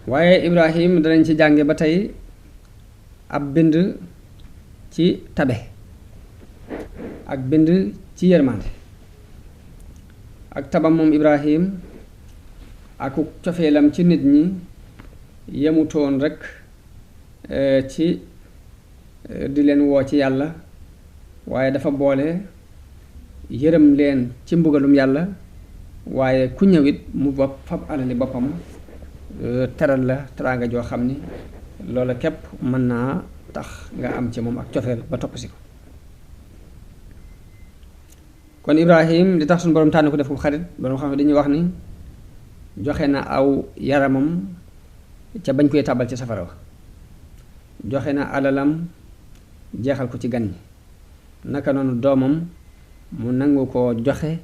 waaye Ibrahim danañ ci jànge ba tey ab bind ci tabe ak bind ci yërmande ak tabam moom Ibrahim aku cofeelam ci nit ñi yemutoon rek ci di leen woo ci yàlla waaye dafa boole yërëm leen ci mbugalum yàlla waaye ku ñëwit mu bopp fab alali boppam teral la teraanga joo xam ni loola képp mën naa tax nga am ci moom ak cofeel ba topp si ko kon Ibrahim li tax suñu borom tànn ko def ko xarit borom xam ne dañuy wax ni joxe na aw yaramam ca bañ koy tàbbal ci safara wa joxe na alalam jeexal ko ci gan ñi naka noonu doomam mu nangu ko joxe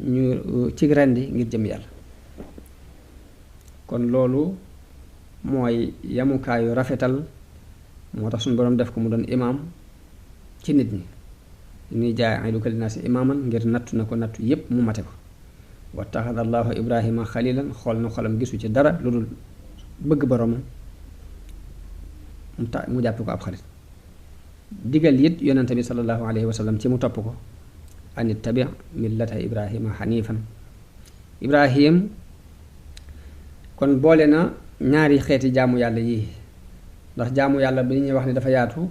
ñu ci rendi ngir jëm yàlla kon loolu mooy yamukaayu rafetal moo tax suñu borom def ko mu doon imaam ci nit ñi ñuy jaa'iluka linnaasi imaaman ngir nattu na ko nattu yépp mu mate ko wattaxada allahu ibrahima xalilan xool na xolam gisu ci dara lu dul bëgg boromam mu jàpp ko ab xarit digal it yonente bi sallallahu alayhi wa sallam ci mu topp ko an ittabi millata ibrahima xanifan ibrahim kon boole na ñaari xeeti jaamu yàlla yii ndax jaamu yàlla bi ñuy wax ne dafa yaatu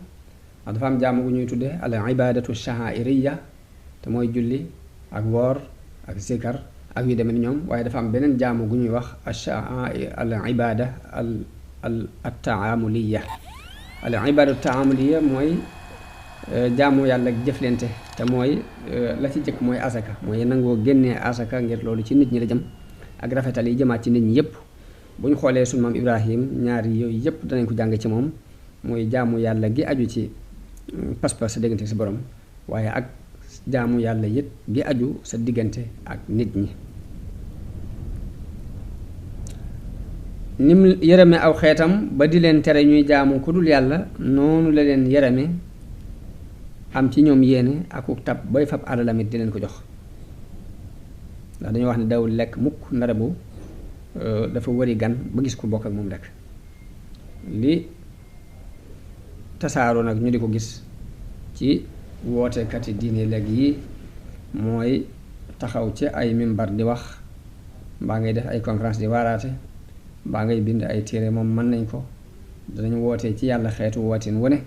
ndax dafa am jaamu gu ñuy tudde al ibadatu sha'iriyya te mooy julli ak woor ak zikar ak yu demee ni ñoom waaye dafa am beneen jaamu gu ñuy wax al ibada al taamuliyya al ibadatu taamuliyya mooy jaamu yàlla ak jëflante te mooy la ci jëkk mooy asaka mooy nangoo génnee asaka ngir loolu ci nit ñi la jëm ak rafetal yi jëmaat ci nit ñi yépp bu ñu xoolee sunu maam Ibrahim ñaari yooyu yépp danañ ko jàng ci moom mooy jaamu yàlla gi aju ci pas-pas sa diggante sa borom waaye ak jaamu yàlla it gi aju sa diggante ak nit ñi nim yërëme aw xeetam ba di leen tere ñuy jaamu ku dul yàlla noonu la leen yërëme am ci ñoom yéene akuk tab bay fab alalamit di leen ko jox ndax dañoo wax ne dawul lekk mukk ndara bu dafa wari gan ba gis ku bokk ak moom lekk li tasaaroo nag ñu di ko gis ci wootekati diine léegi yi mooy taxaw ci ay mimbar di wax mbaa ngay def ay conférence di waaraate mbaa ngay bind ay téere moom mën nañ ko danañ wootee ci yàlla xeetu wootin wane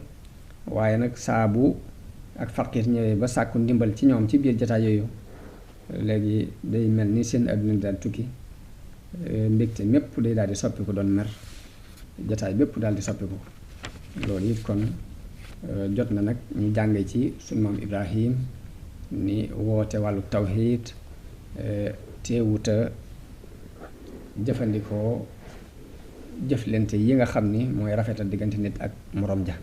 waaye nag saabu ak faqir ñëwee ba sàkku ndimbal ci ñoom ci biir jataay yooyu léegi day mel ni seen adduna daal tukki mbégte mépp day daal di soppiku doon mer jataay bépp daal di soppiku loolu it kon jot na nag ñu jànge ci sunu maam Ibrahim ni woote wàllu tawxiid teewuta jëfandikoo jëflante yi nga xam ni mooy rafetal diggante nit ak moroom ja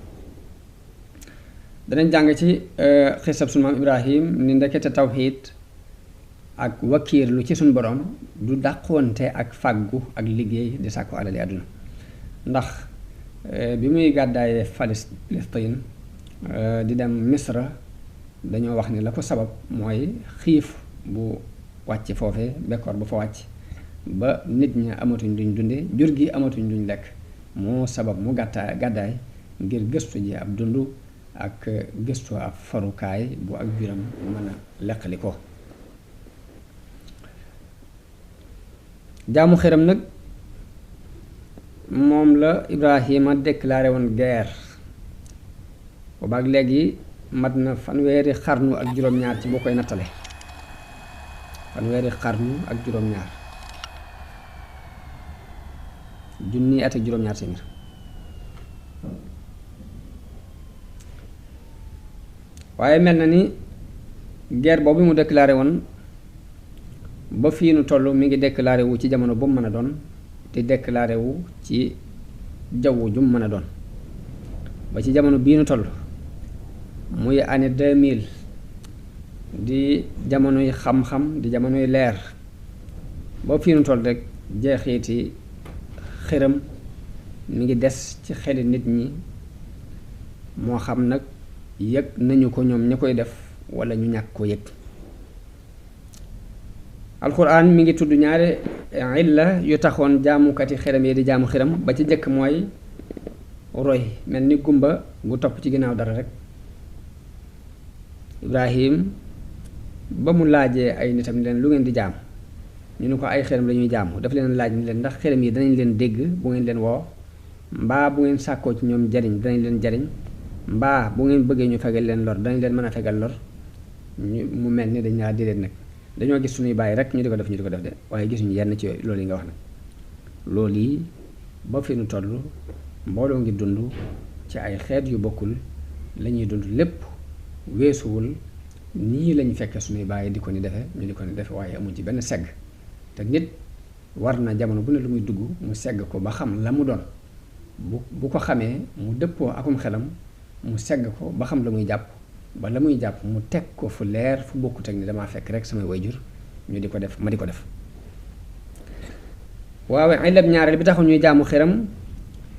danañ jàng ci xisab sunu maam Ibrahim ni ndekete tawxiid ak wakiirlu ci suñu borom du dàqoonte ak fàggu ak liggéey di sàkku alali àdduna ndax bi muy gàddaayee Palestine di dem Misra dañoo wax ni la ko sabab mooy xiif bu wàcc foofee bekkoor bu fa wàcc ba nit ñi amatuñ duñ dunde jur gi amatuñ duñ lekk moo sabab mu gàddaay ngir gëstu ji ab dund ak gëstu ab farukaay bu ak biram mën a leqali ko jaamu xëram nag moom la Ibrahima déclaré woon guerre boobaak léegi mat na fanweeri xarnu ak juróom-ñaar ci boo koy nattale fanweeri xarnu ak juróom-ñaar junni at ak juróom-ñaar téeméer waaye mel na ni guerre boobu mu déclaré woon ba fii nu toll mi ngi déclaré wu ci jamono bu mu mën a doon di déclaré wu ci jaww ju mu mën a doon ba ci jamono bii nu toll muy année 2000 di jamonoy xam-xam di jamonoy leer ba fii nu toll rek jeexiiti xëram mi ngi des ci xeli nit ñi moo xam nag yëg nañu ko ñoom ña koy def wala ñu ñàkk ko yëg alquran mi ngi tudd ñaari illa yu taxoon jaamukati xiram yi di jaamu xiram ba ci jëkk mooy roy mel ni gumba gu topp ci ginnaaw dara rek Ibrahim ba mu laajee ay nitam leen lu ngeen di jaam ñu ne ko ay xërëm la ñuy jaamu daf leen laaj ni leen ndax xërëm yi danañ leen dégg bu ngeen leen woo mbaa bu ngeen sàkkoo ci ñoom jariñ danañ leen jariñ mbaa bu ngeen bëggee ñu fegal leen lor danañ leen mën a fegal lor mu mel ni dañ laa déedéet nag dañoo gis suñuy bàyyi rek ñu di ko def de waaye gisuñu yenn ci loolu yi nga wax nag loolu yi ba fi nu toll mbooloo ngi dund ci ay xeet yu bokkul la ñuy dund lépp weesuwul nii lañu fekkee suñuy bàyyi di ko ni defe ñu di ko ni defe waaye amuñ ci benn segg te nit war na jamono bu ne lu muy dugg mu segg ko ba xam la mu doon bu ko xamee mu dëppoo akum xelam mu segg ko ba xam la muy jàpp ba la muy jàpp mu teg ko fu leer fu bokkut ak ni damaa fekk rek samay wayjur ñu di ko def ma di ko def waaw ilab ñaareel bi taxu ñuy jaamu xiram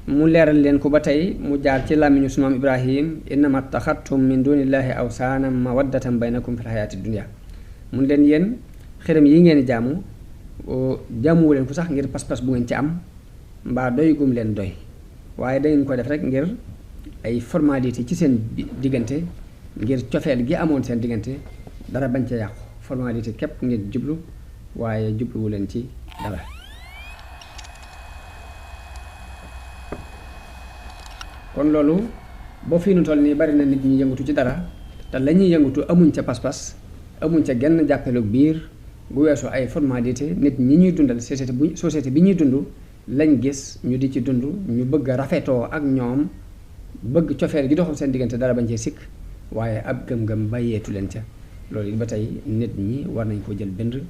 mu leeral leen ko ba tey mu jaar ci làmmiñu sunu maam Ibrahim innama taxattum min dunillahi awsaana mawaddatan baynakum fil hayaati dunya mun leen yéen xiram yi ngeen di jaamuwu leen ko sax ngir pas-pas bu ngeen ci am mbaa doy gum leen doy waaye dangeen ko def rek ngir ay formalité ci seen diggante ngir cofeel gi amoon seen diggante dara bañ ca yàqu formalité képp ngeen jublu waaye jubluwu leen ci dara kon loolu boo fii nu toll nii bari na nit ñi yëngatu ci dara te la ñuy yëngatu amuñ ca pas-pas amuñ ca genn jàppelu biir bu weesoo ay formalité nit ñi ñuy dundal société bi ñuy dund lañ gis ñu di ci dund ñu bëgg a rafetoo ak ñoom bëgg cofeel gi doxoon seen diggante dara bañ cee sikk waaye ab gëm-gëm bàyyeetu leen ca loolu it ba tey nit ñi war nañ ko jël bind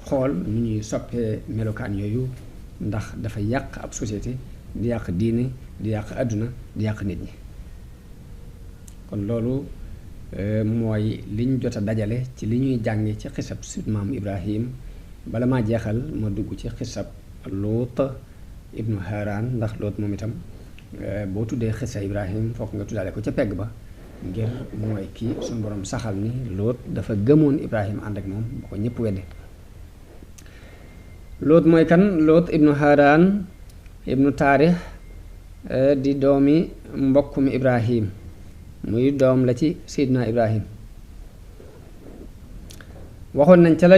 xool nu ñuy soppee melokaan yooyu ndax dafa yàq ab société di yàq diine di yàq àdduna di yàq nit ñi kon loolu mooy liñ jot a dajale ci li ñuy jànge ci xisab sut maam Ibrahim bala maa jeexal ma dugg ci xisab Luut ibnu Haran ndax Luut moom itam boo tuddee xisa Ibrahim fokk nga tuddaale ko ca pegg ba ngir mooy kii suñu borom saxal ni Luut dafa gëmoon Ibrahim ànd ak moom ba ko ñëpp wedde Luut mooy kan Luut ibnu Haran ibnu Taarix di doomi mbokkum Ibrahim muy doom la ci Seydina Ibrahim waxoon nañ ca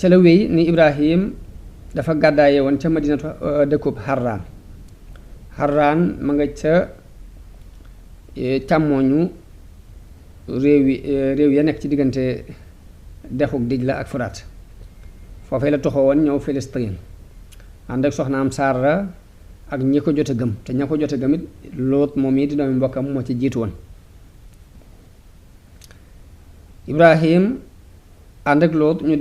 la wéy ni Ibrahim dafa gàddaaye woon ca madinatu dëkkub Harraan ma nga ca càmmooñu réew ya nekk ci diggante dexuk Dijla ak Furaat foofee la toxoo woon ñëw Filistin ànd ak soxnaam Saara ak ñi ko jote gëm te ña ko jote gëm it Luut moom yi di doomi mbokkam moo ci jiitu woon Ibrahim ànd ak Luut ñu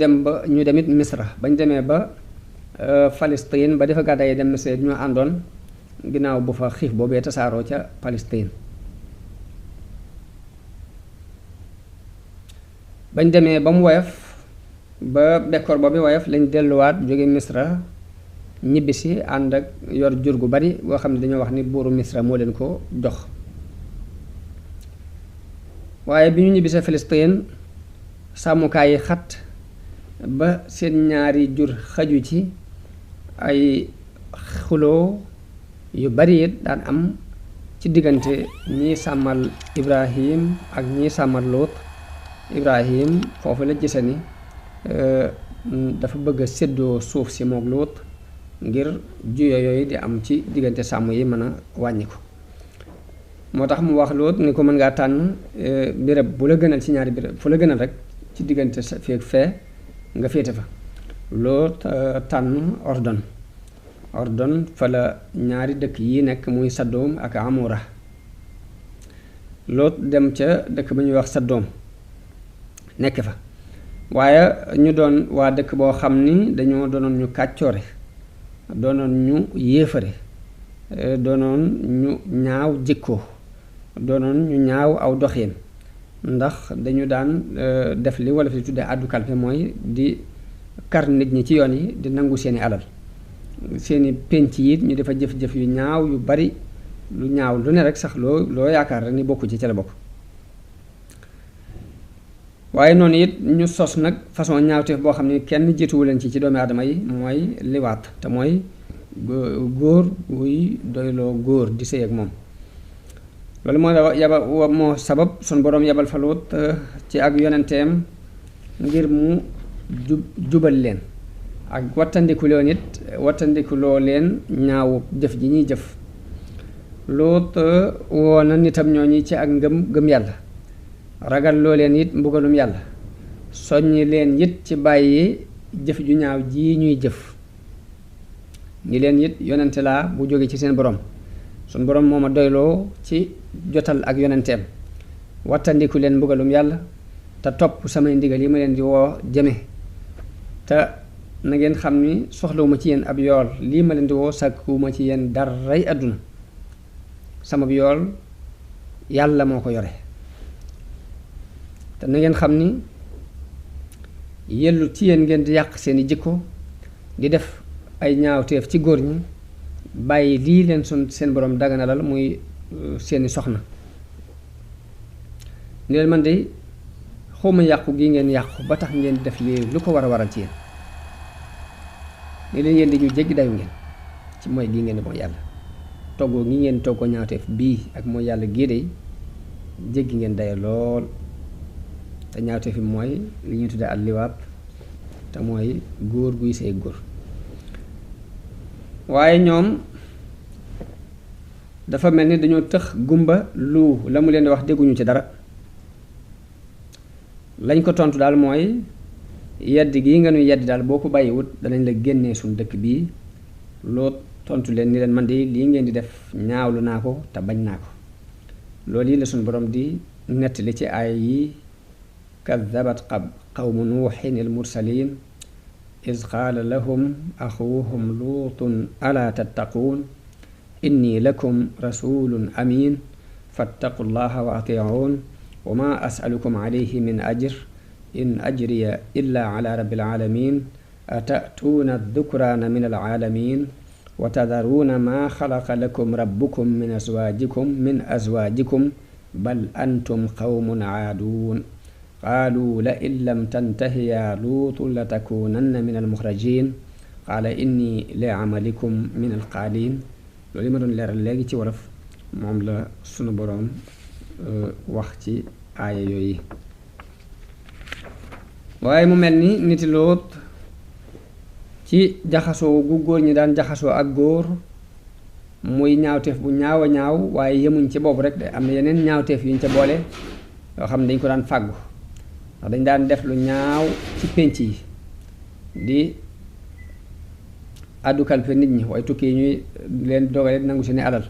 dem it Misra bañ demee ba Palestine ba dafa gàddaay dem Misra ñoo àndoon ginnaaw bu fa xiif boobee tasaaroo ca Palestine bañ demee ba mu woyof ba bekkoor boobu woyof lañ delluwaat jóge Misra ñibbisi ànd ak yor jur gu bari boo xam ne dañoo wax ni buuru Misra moo leen ko jox waaye bi ñu ñibbisee Palestine sàmmukaay yi xat ba seen ñaari jur xaju ci ay xuloo yu bari it daan am ci diggante ñii sàmmal Ibrahim ak ñii sàmmal Luut Ibrahim foofu la gise ni dafa bëgg a séddoo suuf si mook Luut ngir juyo yooyu di am ci diggante sàmm yi mën a wàññi ko moo tax mu wax Luut ni ko mën ngaa tànn béréb bu la gënal ci ñaari béréb fu la gënal rek ci diggante sa feek fee nga féete fa Luut tànn Ordon fa la ñaari dëkk yi nekk muy Saddoom ak Amora Luut dem ca dëkk ba ñuy wax Saddoom nekk fa waaye ñu doon waa dëkk boo xam ni dañoo doonoon ñu kàccoore doonoon ñu yéefare doonoon ñu ñaaw jikko doonoon ñu ñaaw aw doxiin ndax dañu daan def li wala fi tuddee àddu kalpe mooy di kar nit ñi ci yoon yi di nangu seeni alal seeni penc yi ñu dafa jëf-jëf yu ñaaw yu bari lu ñaaw lu ne rek sax loo yaakaar rek ni bokku ci la bokk waaye noonu it ñu sos nag façon ñaawteef boo xam ne kenn jiituwu leen ci doomi aadama yi mooy liwaat te mooy góor guy doyloo góor di sëy ak moom loolu moo sabab sun boroom yabal fa Luut ci ak yonenteem ngir mu jubal leen ak wattandiku loo leen ñaawu jëf ji ñuy jëf. Luut woona nitam ñooñi ci ak gëm yàlla, ragal loo leen it mbugalum yàlla, soññi leen it ci bàyyi jëf ju ñaaw ji ñuy jëf, ni leen it yonente laa bu jóge ci seen borom, suñ borom moo ma doyloo ci jotal ak yonenteem, wattandiku leen mbugalum yàlla te topp samay ndigal yi ma leen di woo jëme, te na ngeen xam ni soxlawuma ci yéen ab yool, lii ma leen di woo sàkkuwuma ci yéen daray àdduna, sama yool yàlla moo ko yore. te na ngeen xam ni yellu ci yéen ngeen di yàq seeni jikko, di def ay ñaawteef ci góor ñi, bàyyi lii leen seen borom daganalal muy seeni soxna. ni leen man de xawma yàqu gi ngeen yàqu ba tax ngeen def lii lu ko war a waral ci yéen, ni leen yéen di ñu jéggi dayu ngeen ci mooy gi ngeen di mooy yàlla, toggoo gi ngeen toggoo ñaawteef bii ak mooy yàlla gii de jéggi ngeen daye lool. te ñaawteef fi mooy li ñuy tuddee al liwaat, te mooy góor guy sëy góor. waaye ñoom dafa mel ni dañoo tëx gumba lu la mu leen di wax dégguñu ci dara. lañ ko tontu daal mooy yedd gii nga nuy yedd daal boo ko bàyyiwut danañ la génnee suñ dëkk bii. Loo tontu leen ni leen man de lii ngeen di def ñaawlu naa ko te bañ naa ko. loolu yi la suñ borom di nettali ci aay yi kaddabat qawmu nuuxin il mursalin iz qaala lahum axuuhum luutun alaa tattaquun inni lakum rasulun amin fattaqu llaha wa atiicuun wa ma asalukum alayhi min ajr in ajriya illa ala rabbil alamin atatuuna dukraana min alalamin wa tadaruuna ma xalaqa lakum rabbukum min azwaajikum bal antum qawmun aaduun qaalu la in lam tantahi yaa luutu la takuunanna min almuxrajin qaala inni li amalikum min alqaaliin. loolu yi ma doon leeral léegi ci wolof moom la sunu boroom wax ci aaya yooyu. waaye mu mel ni niti Luut ci jaxasoo gu góor ñi daan jaxasoo ak góor muy ñaawteef bu ñaaw a ñaaw, waaye yemuñ ci boobu rek de am na yeneen ñaawteef yuñ ca boole yoo xam ne dañ ko daan fàggu, ndax dañ daan def lu ñaaw ci pénc yi di àddu kalpe nit ñi, waaye tukki yi ñuy leen dogale nangu seeni alal.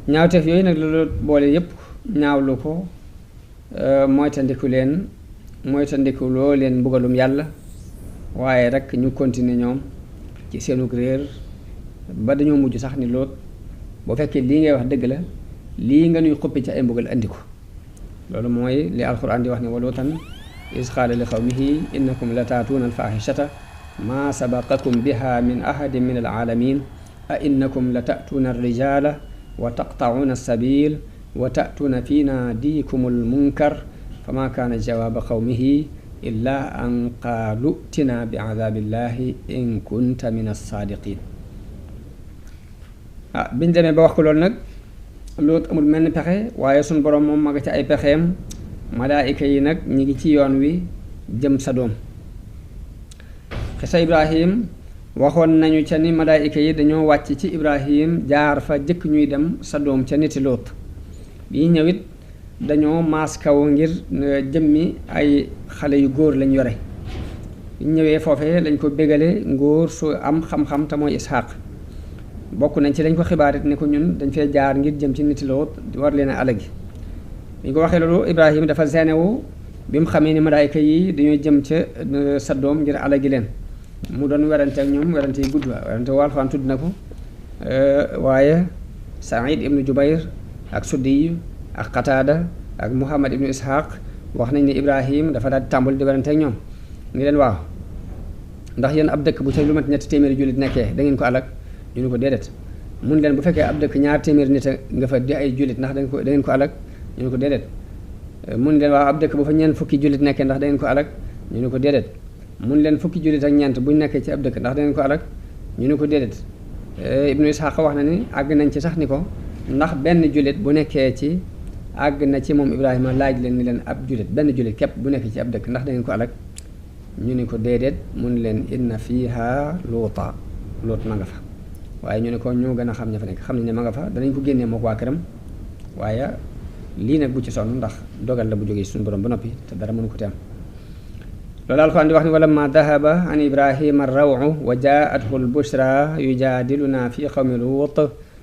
ñaawteef yooyu nag loolu boole yépp ñaawlu ko, moytandiku loo leen mbugalum yàlla, waaye rek ñu continuer ñoom ci seenug réer ba dañoo mujj sax ni Luut boo fekkee lii ngay wax dëgg la, lii nga nuy xuppi ci ay mbugal andi ko. loolu mooy li alquran di wax ne wa luutan iz qaala li qawmihi innakum la taatuuna alfaaxishata maa sabaqakum biha min ahadin min alaalamin a innakum la taatuuna alrijala wa taqtacuuna alsabil wa taatuuna fi naadikum almunkar fama kaana jawaaba qawmihi illa an qaalu tina bi cadaabillahi in kunta min alsaadiqin. biñ demee ba wax ko loolu nag Luut amul mel ni pexe, waaye suñ borom moom ma nga ci ay pexeem. malaayika yi nag ñi ngi ci yoon wi jëm Sadoom. xisa Ibrahim waxoon nañu ca ni malaayika yi dañoo wàcc ci Ibrahim jaar fa jëkk ñuy dem Sadoom ca niti Luut. bii ñëwit dañoo maas kaw ngir jëmmi ay xale yu góor lañ yore. biñ ñëwee foofee lañ ko bégale ngóor su am xam-xam te mooy Isxaaq. bokk nañ ci dañ ko xibaarit ne ko ñun dañ fee jaar ngir jëm ci niti Luut war leen a alagi. bi ñu ko waxee loolu Ibrahima dafa seenewu bi mu xamee ni malaayka yi dañoo jëm ca Sadoom ngir alagi leen. mu doon werante ak ñoom werante yi gudd werante waa Alxuraan tudd na ko, waaye Saïd ibnu Jubayr ak Suddi ak Qataada ak Muhammad ibnu Ishaq wax nañ ne Ibrahima dafa daal di tàmbali di werante ak ñoom ni leen waaw ndax yéen ab dëkk bu ca lu mat ñetti téeméeri jullit nekkee da ngeen ko alag. ñu ne ko déedéet. mun leen bu fekkee ab dëkk ñaar téeméeri nit nga fa di ay jullit ndax da ngeen ko alag. ñu ne ko déedéet. mun leen waaw ab dëkk bu fa ñeent fukki jullit nekkee ndax da ngeen ko alag. ñu ne ko déedéet. mun leen fukki jullit ak ñeent buñ nekkee ci ab dëkk ndax da ngeen ko alag. ñu ne ko déedéet. Ibnu Ishaq wax na ni àgg nañ ci sax ni ko ndax benn jullit bu nekkee ci àgg na ci moom Ibrahima laaj leen ni leen ab jullit benn jullit képp bu nekk ci ab dëkk ndax da ngeen ko alak ñu ni ko déedéet mun leen inna fiiha luuta loot ma nga fa waaye ñu ne ko ñoo gën a xam ña fa nekk xam nañ ne ma nga fa danañ ko génnee moo ko waa këram waaye lii nag bu ci sonn ndax dogal la bu jógee suñu borom ba noppi te dara mënu ko te am loolu alxuraan di wax ni wala ma dahaba an ibrahima rawu wa jaathu lbushra yujaadiluna fi qawmi luut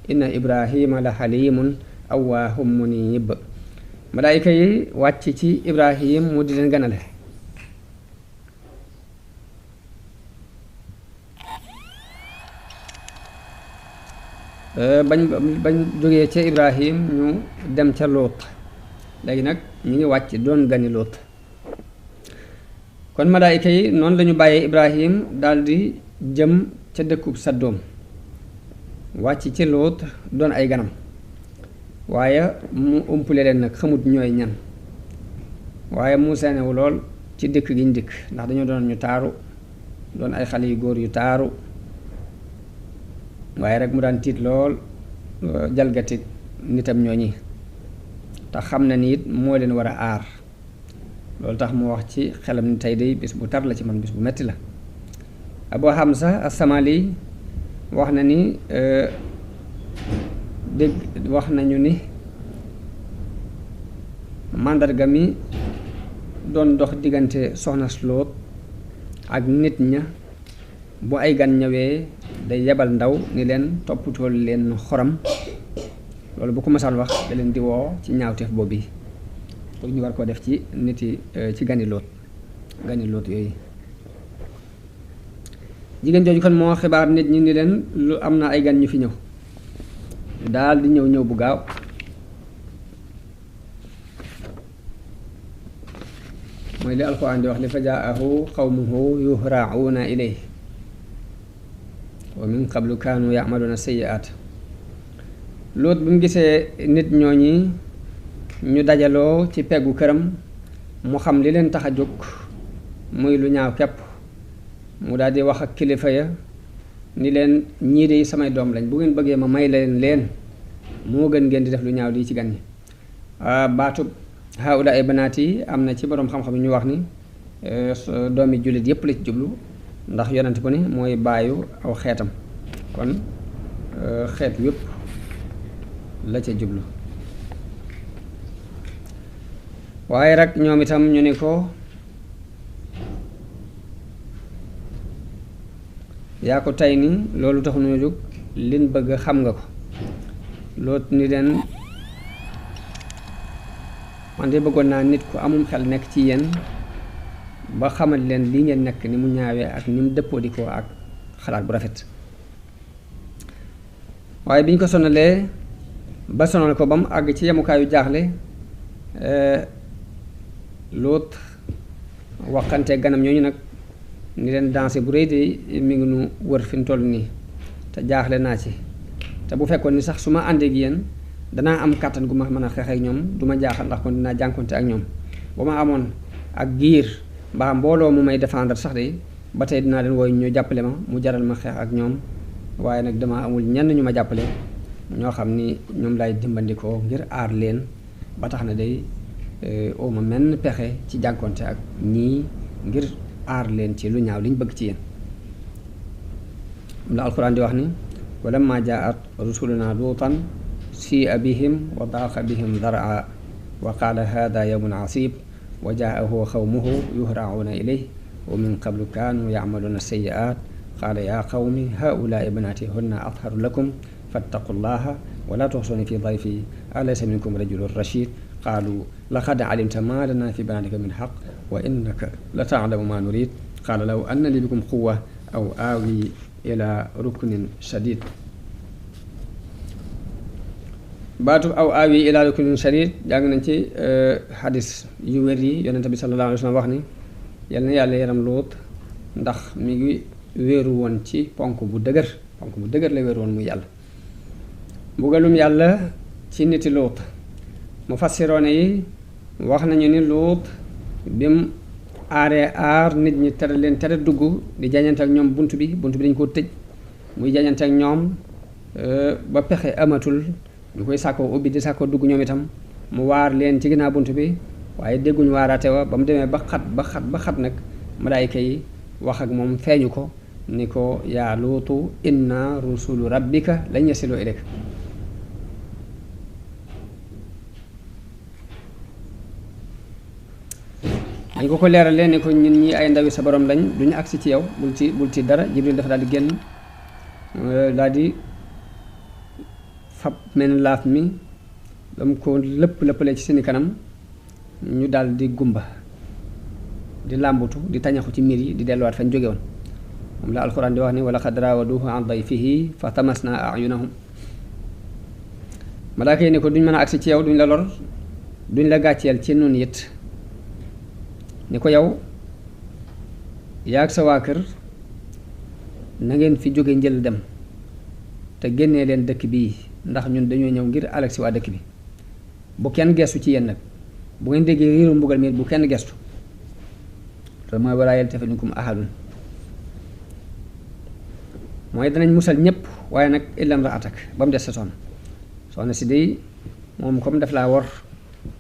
inna ibrahima la xalimun awwaahum munib malaayika yi wàcc ci ibrahim mu di leen ganale bañ jógee ca ibrahim ñu dem ca Luut léegi nag ñu ngi wàcc doon gani Luut kon malaayika yi noonu lañu bàyyee ibrahim daldi jëm ca dëkkub Saddoom wàcc ci Luut doon ay ganam waaye mu umpule leen nag xamut ñooy ñan waaye mu seenewu lool ci dëkk gi ñu dikk ndax dañoo doon ñu taaru doon ay xale yu góor yu taaru waaye rek mu daan tiit lool jalgati nitam ñooñi te xam na ni it moo leen war a aar loolu tax mu wax ci xelam ni tey day bis bu tar la ci man bis bu metti la Abu Hamza as-Samali wax na ni dégg wax nañu ni màndarga mi doon dox diggante soxna Luut ak nit ña bu ay gan ñëwee day yebal ndaw ni leen toppatool leen xorom loolu bu ko masal wax da leen di woo ci ñaawteef boobu yi pour ñu war koo def ci nit yi ci gani Luut yooyu jigéen jooju kon moo xibaar nit ñi ni leen lu am na ay gan ñu fi ñëw daal di ñëw bu gaaw mooy li alxuraan di wax li fa jaahu qawmuhu yuhra'una ilayhi wa min qablu kaanu ya'maluna sayyi'at Luut bi mu gisee nit ñooñi ñu dajaloo ci peggu këram mu xam li leen tax a jóg muy lu ñaaw képp mu daal di wax ak kilifa ya ni leen ñii de samay doom lañ bu ngeen bëggee ma may leen moo gën ngeen di def lu ñaaw lii ci gan ñi baatub haula ay banaat yi am na ci boroom xam-xam ñu wax ni doomi jullit yépp la ci jublu ndax yonent bu ne mooy baayu aw xeetam kon xeet yépp la ca jublu waaye rek ñoom itam ñu ni ko yaa ko tey ni loolu taxu ñu jóg liñ bëgg xam nga ko Luut ni leen man de bëggoon naa nit ku amum xel nekk ci yéen ba xamal leen lii ngeen nekk ni mu ñaawee ak ni mu dëppoo di ko ak xalaat bu rafet waaye bi ñu ko sonalee ba sonal ko ba mu àgg ci yemukaayu jaaxle Luut waxante ganam ñooñu nag ni leen dansé bu rëy de mi ngi nu wër fi mu toll nii te jaaxle naa ci te bu fekkoon ni sax su ma àndee ak yéen danaa am kàttan gu ma mën a xeex ak ñoom du ma jaaxal ndax kon dinaa jànkonte ak ñoom bu ma amoon ak giir mbaa mbooloo mu may défendre sax de ba tey dinaa leen wooy ñu jàppale ma mu jaral ma xeex ak ñoom waaye nag dama amul ñenn ñu ma jàppale ñoo xam ni ñoom lay dimbandikoo ngir aar leen ba tax na day oma menn pexe ci jànkonte ak ñii ngir aar leen ci lu ñaaw liñ bëgg ci yéen la alquran di wax ni walamma jaat rusuluna luutan si'a bihim wa daaqa bihim daraa wa qaala hada yawmun asib wa jaahu qawmuhu yuhra'una ilayhi wa min qablu kaanu ya'maluna sayyi'at qaala ya qawmi haulaai banaati hunna atharu lakum fattaqu llaha wa la tuxsuni fi dayfi alaysa minkum rajulun rashid qaalu laqad alimta ma lana fi banaatika min haqq wa innaka la ta'lamu ma nurid qaala law anna li bikum quwwa aw aawi ila ruknin shadid baatu aw aawi ila ruknin shadid jàng nañ ci xadis yu wér yi yonente bi sallallahu alayhi wa sallam wax ni yal na yàlla yaram Luut ndax mi ngi wéeru woon ci ponk bu dëgër la wéeru woon muy yàlla mbugalum yàlla ci niti Luut mufassiroone yi wax nañu ni Luut bim aaree aar nit ñi tere leen tere dugg di jañante ak ñoom bunt bi dañ koo tëj muy jañante ak ñoom ba pexe amatul ñu koy sàkkoo ubbi di sàkkoo dugg ñoom itam mu waar leen ci ginnaaw bunt bi waaye dégguñu waaraate wa ba mu demee ba xat nag malaayika yi wax ak moom feeñu ko ni ko yaa luutu inna rusulu rabbika lañ yasilu ilayk dañ ko leeralee ni ko ñun ñi ay ndawi sa borom lañ duñu agsi ci yow bul ci dara. Jibril dafa daal di génn daal di fab men laaf mi dam ko lëppalee ci seeni kanam ñu daal di gumba di làmbutu di tañaxu ci miir yi di delluwaat fañ jóge woon. moom la alxuraan di wax ni wala qad raawaduhu an dayfihi fa tamasna ayunahum. malaaka yi ni ko duñ mën a agsi ci yow duñ la lor duñ la gàcceel ci nun it ni ko yow yaag sa waa kër na ngeen fi jóge njël dem te génnee leen dëkk bii ndax ñun dañoo ñëw ngir alag si waa dëkk bi. bu kenn gestu ci yéen nag bu ngeen déggee riiru mbugal mi bu kenn gestu te mooy walaa yaltafit minkum ahadun mooy danañ musal ñëpp waaye nag illam ra'atak ba mu des sa soxna si day moom comme daf laa wor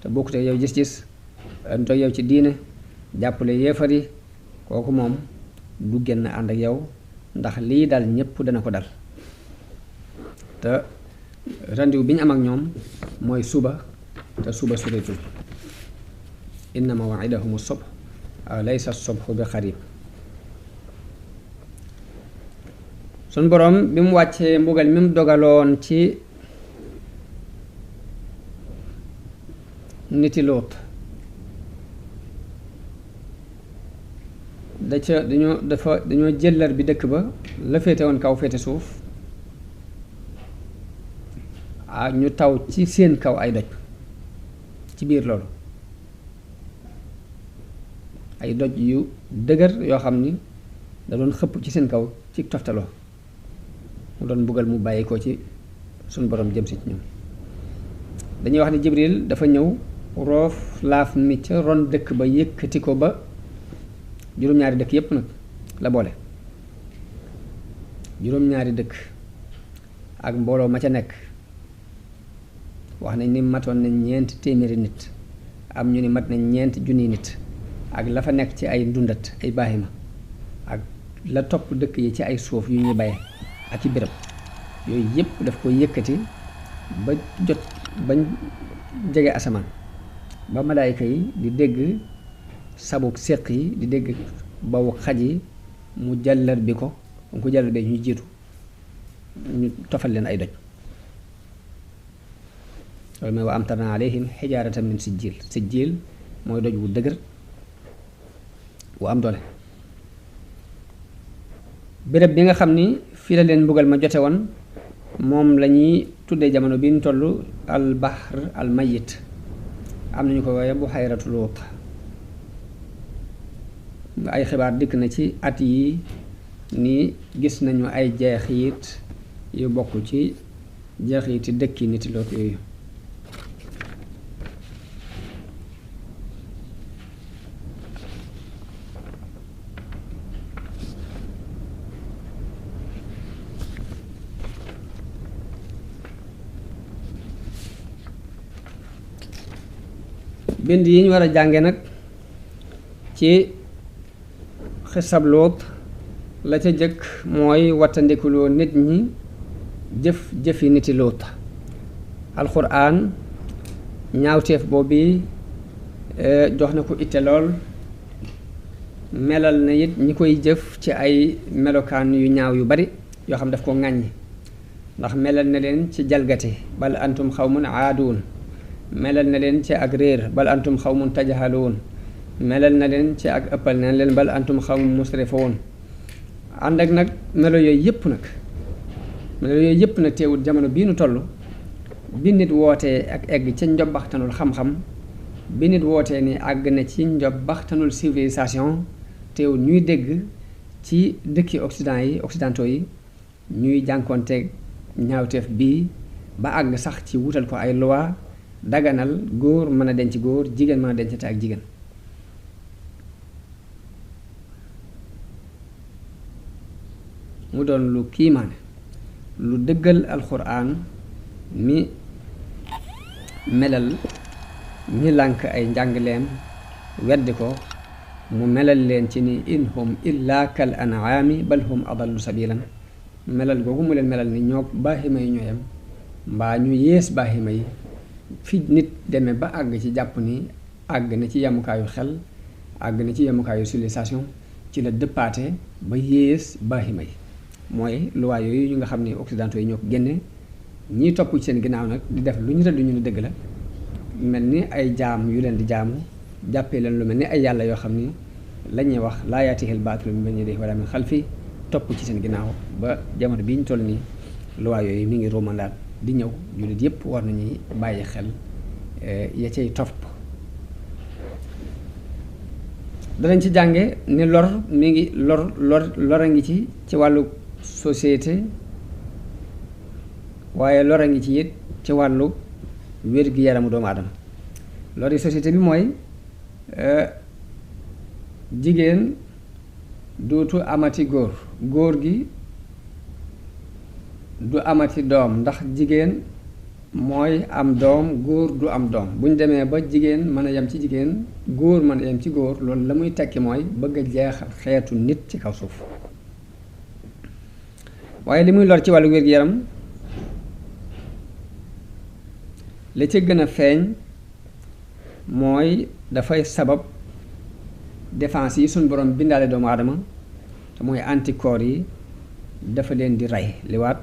te bokkute yow gis-gis anto yow ci diine jàppale yéefar yi kooku moom du génn ànd ak yow ndax lii dal ñëpp dana ko dal te rendez-vous bi ñu am ak ñoom mooy suba te suba sureetul inna maw'idahumu subh laysa subhu bi qarib. sun boroom bi mu wàccee mbugal mi mu dogaloon ci niti Luut dañoo jëllar bi dëkk ba la féete woon kaw féete suuf ñu taw ci seen kaw ay doj ci biir loolu ay doj yu dëgër yoo xam ni da doon xëpp ci seen kaw ci toftaloo mu doon mbugal mu bàyyi ko ci suñ borom jëm si ci ñoom. dañuy wax ni Jibril dafa ñëw roof laaf mi ca ron dëkk ba yëkkati ko ba juróom-ñaari dëkk yépp nag la boole juróom-ñaari dëkk ak mbooloo ma ca nekk. wax nañ ni matoon nañ ñeenti téeméeri nit am ñu ni mat nañ ñeenti junniy nit ak la fa nekk ci ay ndundat ay baahima ak la topp dëkk yi ci ay suuf yu ñuy baye ak i béréb yooyu yépp daf ko yëkkati ba jot bañ jege asamaan ba malaayika yi di dégg sabuk séq yi di dégg bawu xaj yi mu jàllar bi ko mu ko jàllar bi ñu jiitu ñu tofal leen ay doj loolu mooy wa amtarna alayhim xijaaratan min sijjiil mooy doj wu dëgër wu am doole. béréb bi nga xam ni fii la leen mbugal ma jote woon moom la ñuy tuddee jamono bi ñu toll al bahr al mayit am nañu ko waaye buhayratu Luut. ay xibaar dikk na ci at yi ni gis nañu ay jeexit yu bokk ci jeexiti dëkki niti Luut yooyu. bind yi ñu war a jànge nag ci xisab Luut la ca jëkk mooy wattandikuloo nit ñi jëfi niti Luut. alxuraan ñaawteef boobu jox na ko itte lool melal na it ñi koy jëf ci ay melokaan yu ñaaw yu bari yoo xam daf ko ŋàññi ndax melal na leen ci jalgati bal antum xawmun aaduun melal na leen ci ak réer bal antum xawmun tajhaluun melal na leen ci ak ëppal na leen bal antum xawmun musrifuun. ànd ak nag melo yooyu yëpp nag teewul jamono bii nu toll bi nit wootee ak egg ca njobbaxtanul xam-xam bi nit wootee ni àgg na ci njobbaxtanul civilisation teewul ñuy dégg ci dëkki occidentaux yi ñuy jànkoonteeg ñaawteef bii ba àgg sax ci wutal ko ay loi daganal góor mën a denc góor jigéen mën a dencante ak jigéen. mu doon lu kiimaane lu dëggal alxuraan mi melal ñi lànk ay njàngaleem weddi ko mu melal leen ci ni in hum illa kal an'aami bal hum adallu sabilan melal googu mu leen melal ni ñoo baaxima yi ñooyam mbaa ñu yées baaxima yi fi nit demee ba àgg ci jàpp ni àgg na ci yemukaayu xel àgg na ci yemukaayu civilisation ci la dëppaate ba yées baaxima yi mooy luwaa yooyu ñu nga xam ne occidentaux yi ñoo ko génne ñiy topp ci seen ginnaaw nag di def lu ñu rëdd ñu ne dëgg la mel ni ay jaam yu leen di jaamu jàppee leen lu mel ni ay yàlla yoo xam ni la ñuy wax laa yaatihil baatilu min bayni yadayhi wa laa min xalfihi topp ci seen ginnaaw ba jamono bii ñu toll nii luwaa yooyu mi ngi romandaat di ñëw jullit yépp war nañuy bàyyi xel ya cay topp. danañ ci jànge ni lor mi ngi lor a ngi ci wàllu société waaye lor a ngi ci it ci wàllu wér-gi-yaramu doomu aadama. lori société bi mooy jigéen dootu amati góor gi du amati doom ndax jigéen mooy am doom góor du am doom bu ñu demee ba jigéen mën a yem ci jigéen góor mën a yem ci góor loolu la muy tekki mooy bëgg a jeexal xeetu nit ci kaw suuf. waaye li muy lor ci wàllu wér-gi-yaram li ci gën a feeñ mooy dafay sabab défense yi suñ borom bindaale doomu aadama te mooy anticorps yi dafa leen di rey liwaat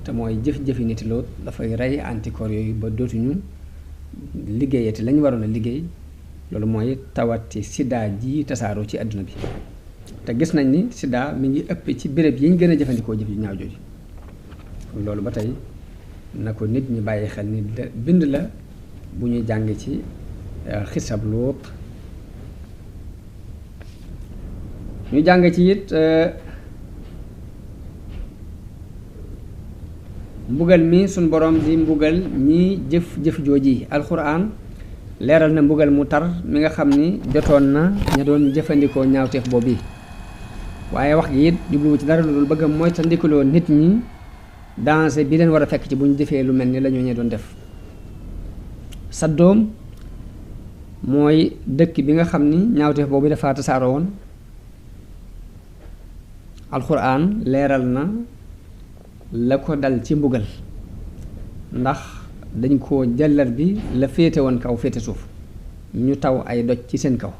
te mooy jëf-jëfi niti loot dafay rey anticorps yooyu ba dootuñu liggéeyati lañu waroon a liggéey loolu mooy tawati sida ji tasaaroo ci àdduna bi te gis nañ ni sida mi ngi ëpp ci béréb yi ñu gën a jëfandikoo jëf yu ñaaw jooju loolu ba tey na ko nit ñi bàyyi xel ni bind la bu ñuy jàng ci xisab Luut ñu jàng ci it mbugal mi suñ borom di mbugal ñi jëf jooji alxuraan leeral na mbugal mu tar mi nga xam ni jotoon na ña doon jëfandikoo ñaawteef boobu waaye wax gi it jubluwu ci dara lu dul bëgg a moytandikuloo nit ñi danger bi leen war a fekk ci bu ñu defee lu mel ni la ñoo ñee doon def. Saddoom mooy dëkk bi nga xam ni ñaawteef boobu dafa tasaaroo woon alxuraan leeral na la ko dal ci mbugal ndax dañ koo jàllar bi la féete woon kaw féete suuf ñu taw ay doj ci seen kaw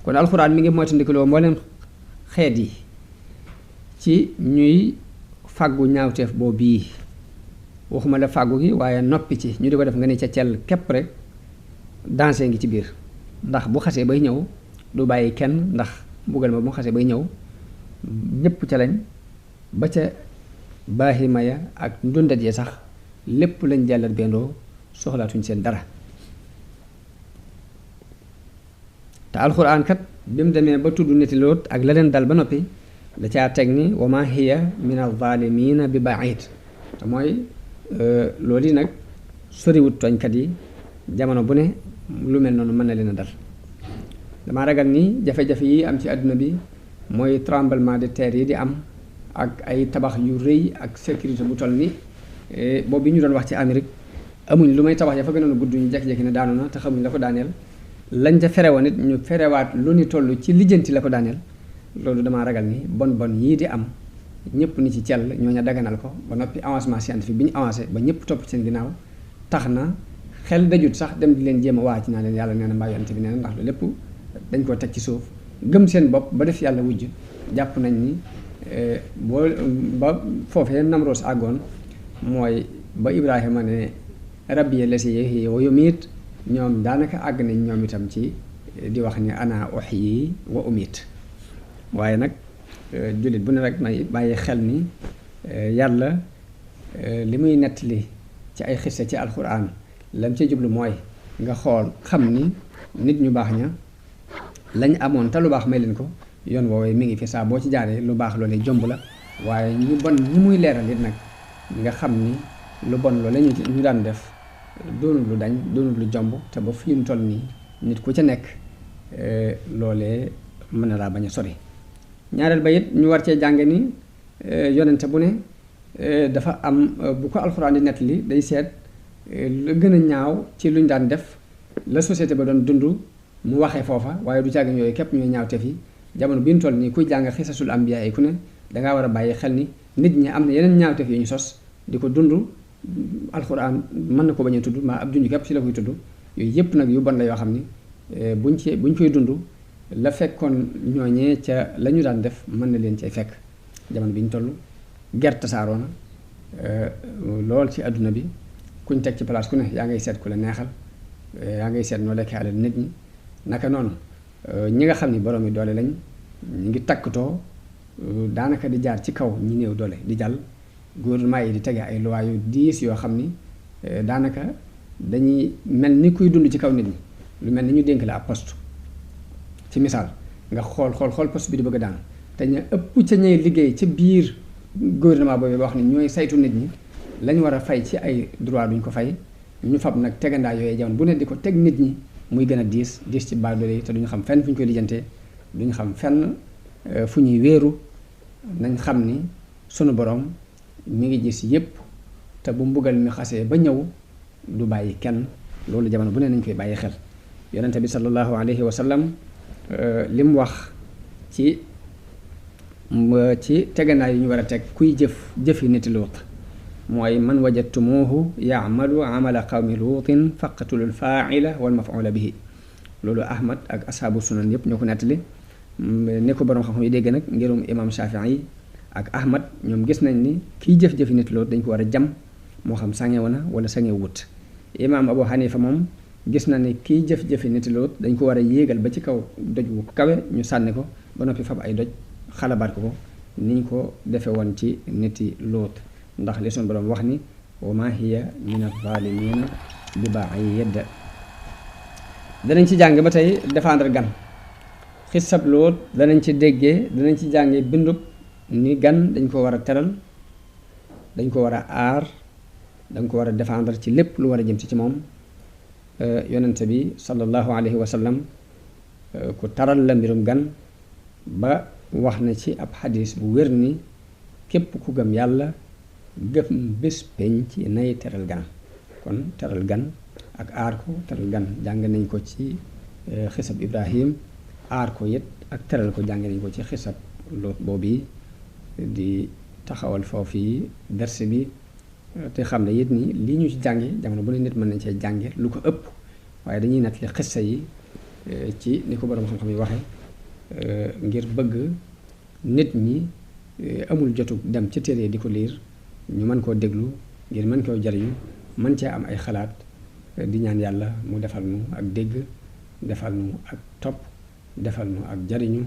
kon alxuraan mi ngi moytandikuloo mboolem xeet yi ci ñuy fàggu ñaawteef boobu bii waxuma la fàggu gi waaye noppi ci ñu di ko def nga ne ca cell képp rek danger ngi ci biir ndax bu xasee bay ñëw du bàyyi kenn ndax mbugal ma bu xasee bay ñëw ñépp ca lañ ba ca baaxima ya ak ndundat ya sax lépp lañ jàllar bendoo soxlaatuñ seen dara te alxuraan kat bi mu demee ba tudd niti Loot ak la leen dal ba noppi da caa teg ni wa ma hiya min az-zaalimiina bi ba'iid te mooy loolu yi nag soriwut tooñkat yi jamono bu ne lu mel noonu mën na leen a dal dama ragal ni jafe-jafe yi am ci àdduna bi mooy tremblement de terre yi di am ak ay tabax yu rëy ak sécurité bu toll ni boobu bi ñu doon wax ci Amérique amuñ lu may tabax ya fa gënoon a gudd ñu jekki-jekki ne daanu na te xamuñ la ko daaneel lañ ca ferewoon nit ñu ferewaat lu ni toll ci lijjanti la ko daaneel loolu damaa ragal ni bon yii di am ñëpp ni ci cell ñooña daganal ko ba noppi avancement scientifique bi ñu avancé ba ñëpp topp ci seen ginnaaw tax na xel dajut sax dem di leen jéem a waa ci naa leen yàlla nee na mbaa yonent bi nee na ndax lu lépp dañ koo teg ci suuf gëm seen bopp ba def yàlla wujj jàpp nañ ni boo ba foofee Namroos àggoon mooy ba Ibrahima ne rabbi lasi yuhyi wa yumiit ñoom daanaka àgg nañ ñoom itam ci di wax ni ana uhyi wa umiit waaye nag jullit bu ne rek may bàyyi xel ni yàlla li muy nettali ci ay xisse ci alxuraan lam ci jublu mooy nga xool xam ni nit ñu baax ña lañ amoon te lu baax may leen ko yoon woowee mi ngi fi saa boo ci jaaree lu baax loolee jomb la waaye ñu bon ñi muy leeral it nag nga xam ni lu bon loolee ñu daan def doonul lu dañ doonul lu jomb te ba fi ñu toll nii nit ku ca nekk loolee mën na laa bañ a sori. ñaareel ba it ñu war cee jànge ni yonente bu ne dafa am bu ko alxuraan di nettali day seet la gën a ñaaw ci luñ daan def la société ba doon dund mu waxee foofa waaye du caagin yooyu képp ñooy ñaaw te fi jamono bi ñu toll nii kuy jàng xisasul ambiya yi ku ne dangaa war a bàyyi xel ni nit ñi am na yeneen ñaawteef yu ñu sos di ko dund alxuraan mën na ko bañ a tudd maa ab junj képp ci la koy tudd yooyu yëpp nag yu bon la yoo xam ni buñ koy dund la fekkoon ñooñee ca la ñu daan def mën na leen cay fekk jamono bi ñu toll gerte tasaaroo na lool ci àdduna bi kuñ teg ci place ku ne yaa ngay seet ku la neexal yaa ngay seet noo lekkee alal nit ñi naka noonu ñi nga xam ni borom yi doole lañ ñu ngi takkatoo daanaka di jaar ci kaw ñi néew doole di jàll gouvernement yi di tege ay loi yu diis yoo xam ni daanaka dañuy mel ni kuy dund ci kaw nit ñi lu mel ni ñu dénk la ab poste ci misaal nga xool poste bi di bëgg a daan te ñu ëpp ca ñay liggéey ca biir gouvernement boobu wax ni ñooy saytu nit ñi lañ war a fay ci ay droit duñ ko fay ñu fab nag tegandaa yooyu jamono bu ne di ko teg nit ñi muy gën a diis ci baadoole yi te duñu xam fenn fu ñu koy lijjantee duñu xam fenn fu ñuy wéeru nañ xam ni sunu borom mi ngi gis yépp te bu mbugal mi xasee ba ñëw du bàyyi kenn loolu jamono bu ne nañ koy bàyyi xel yonente bi sallallahu alayhi wa sallam li mu wax ci tegandaay yi ñu war a teg kuy jëfi niti luut mooy man wajadtumuhu yaamalu amala qawmi luutin faqtulul faaila wal mafuula bihi loolu ahmad ak ashaabu sunan yépp ñoo ko nettali ne ko borom xam-xam yi dégg nag ngirum imam Shafii yi ak ahmad ñoom gis nañ ni kiy jëf-jëfi niti luut dañ ko war a jam moo xam sangewu na wala sangewu wut imam Abu Hanifa moom gis na ni kiy jëf-jëfi niti luut dañ ko war a yéegal ba ci kaw doj wu kawe ñu sànni ko ba noppi fab ay doj xalabaat ko niñ ko defe woon ci niti luut ndax li sunu borom wax ni wa ma hiya min az-zaalimiina bi ba'iid danañ ci jàng ba tey défendre gan xisab luut danañ ci jànge bindub ni gan dañ ko war a teral dañ ko war a aar dañ ko war a défendre ci lépp lu war a jëm ci moom yonente bi sallallahu alayhi wa sallam ku taral la mbirum gan ba wax na ci ab xadis bu wér ni képp ku gëm yàlla gëm bés penc nay teral gan kon teral gan ak aar ko teral gan jàng nañ ko ci xisab Ibrahim aar ko it ak teral ko jàng nañ ko ci xisab Luut boobu di taxawal foofu yi ders bi te xam ne it ni li ñu ci jànge jamono bu ne nit mën nañ cee jànge lu ko ëpp waaye dañuy nettali xissa yi ci ni ko borom xam-xam yi waxe ngir bëgg nit ñi amul jotu dem ci téere di ko liir ñu mën koo déglu ngir mën koo jariñu mën cee am ay xalaat di ñaan yàlla mu defal nu ak dégg defal nu ak topp defal nu ak jariñu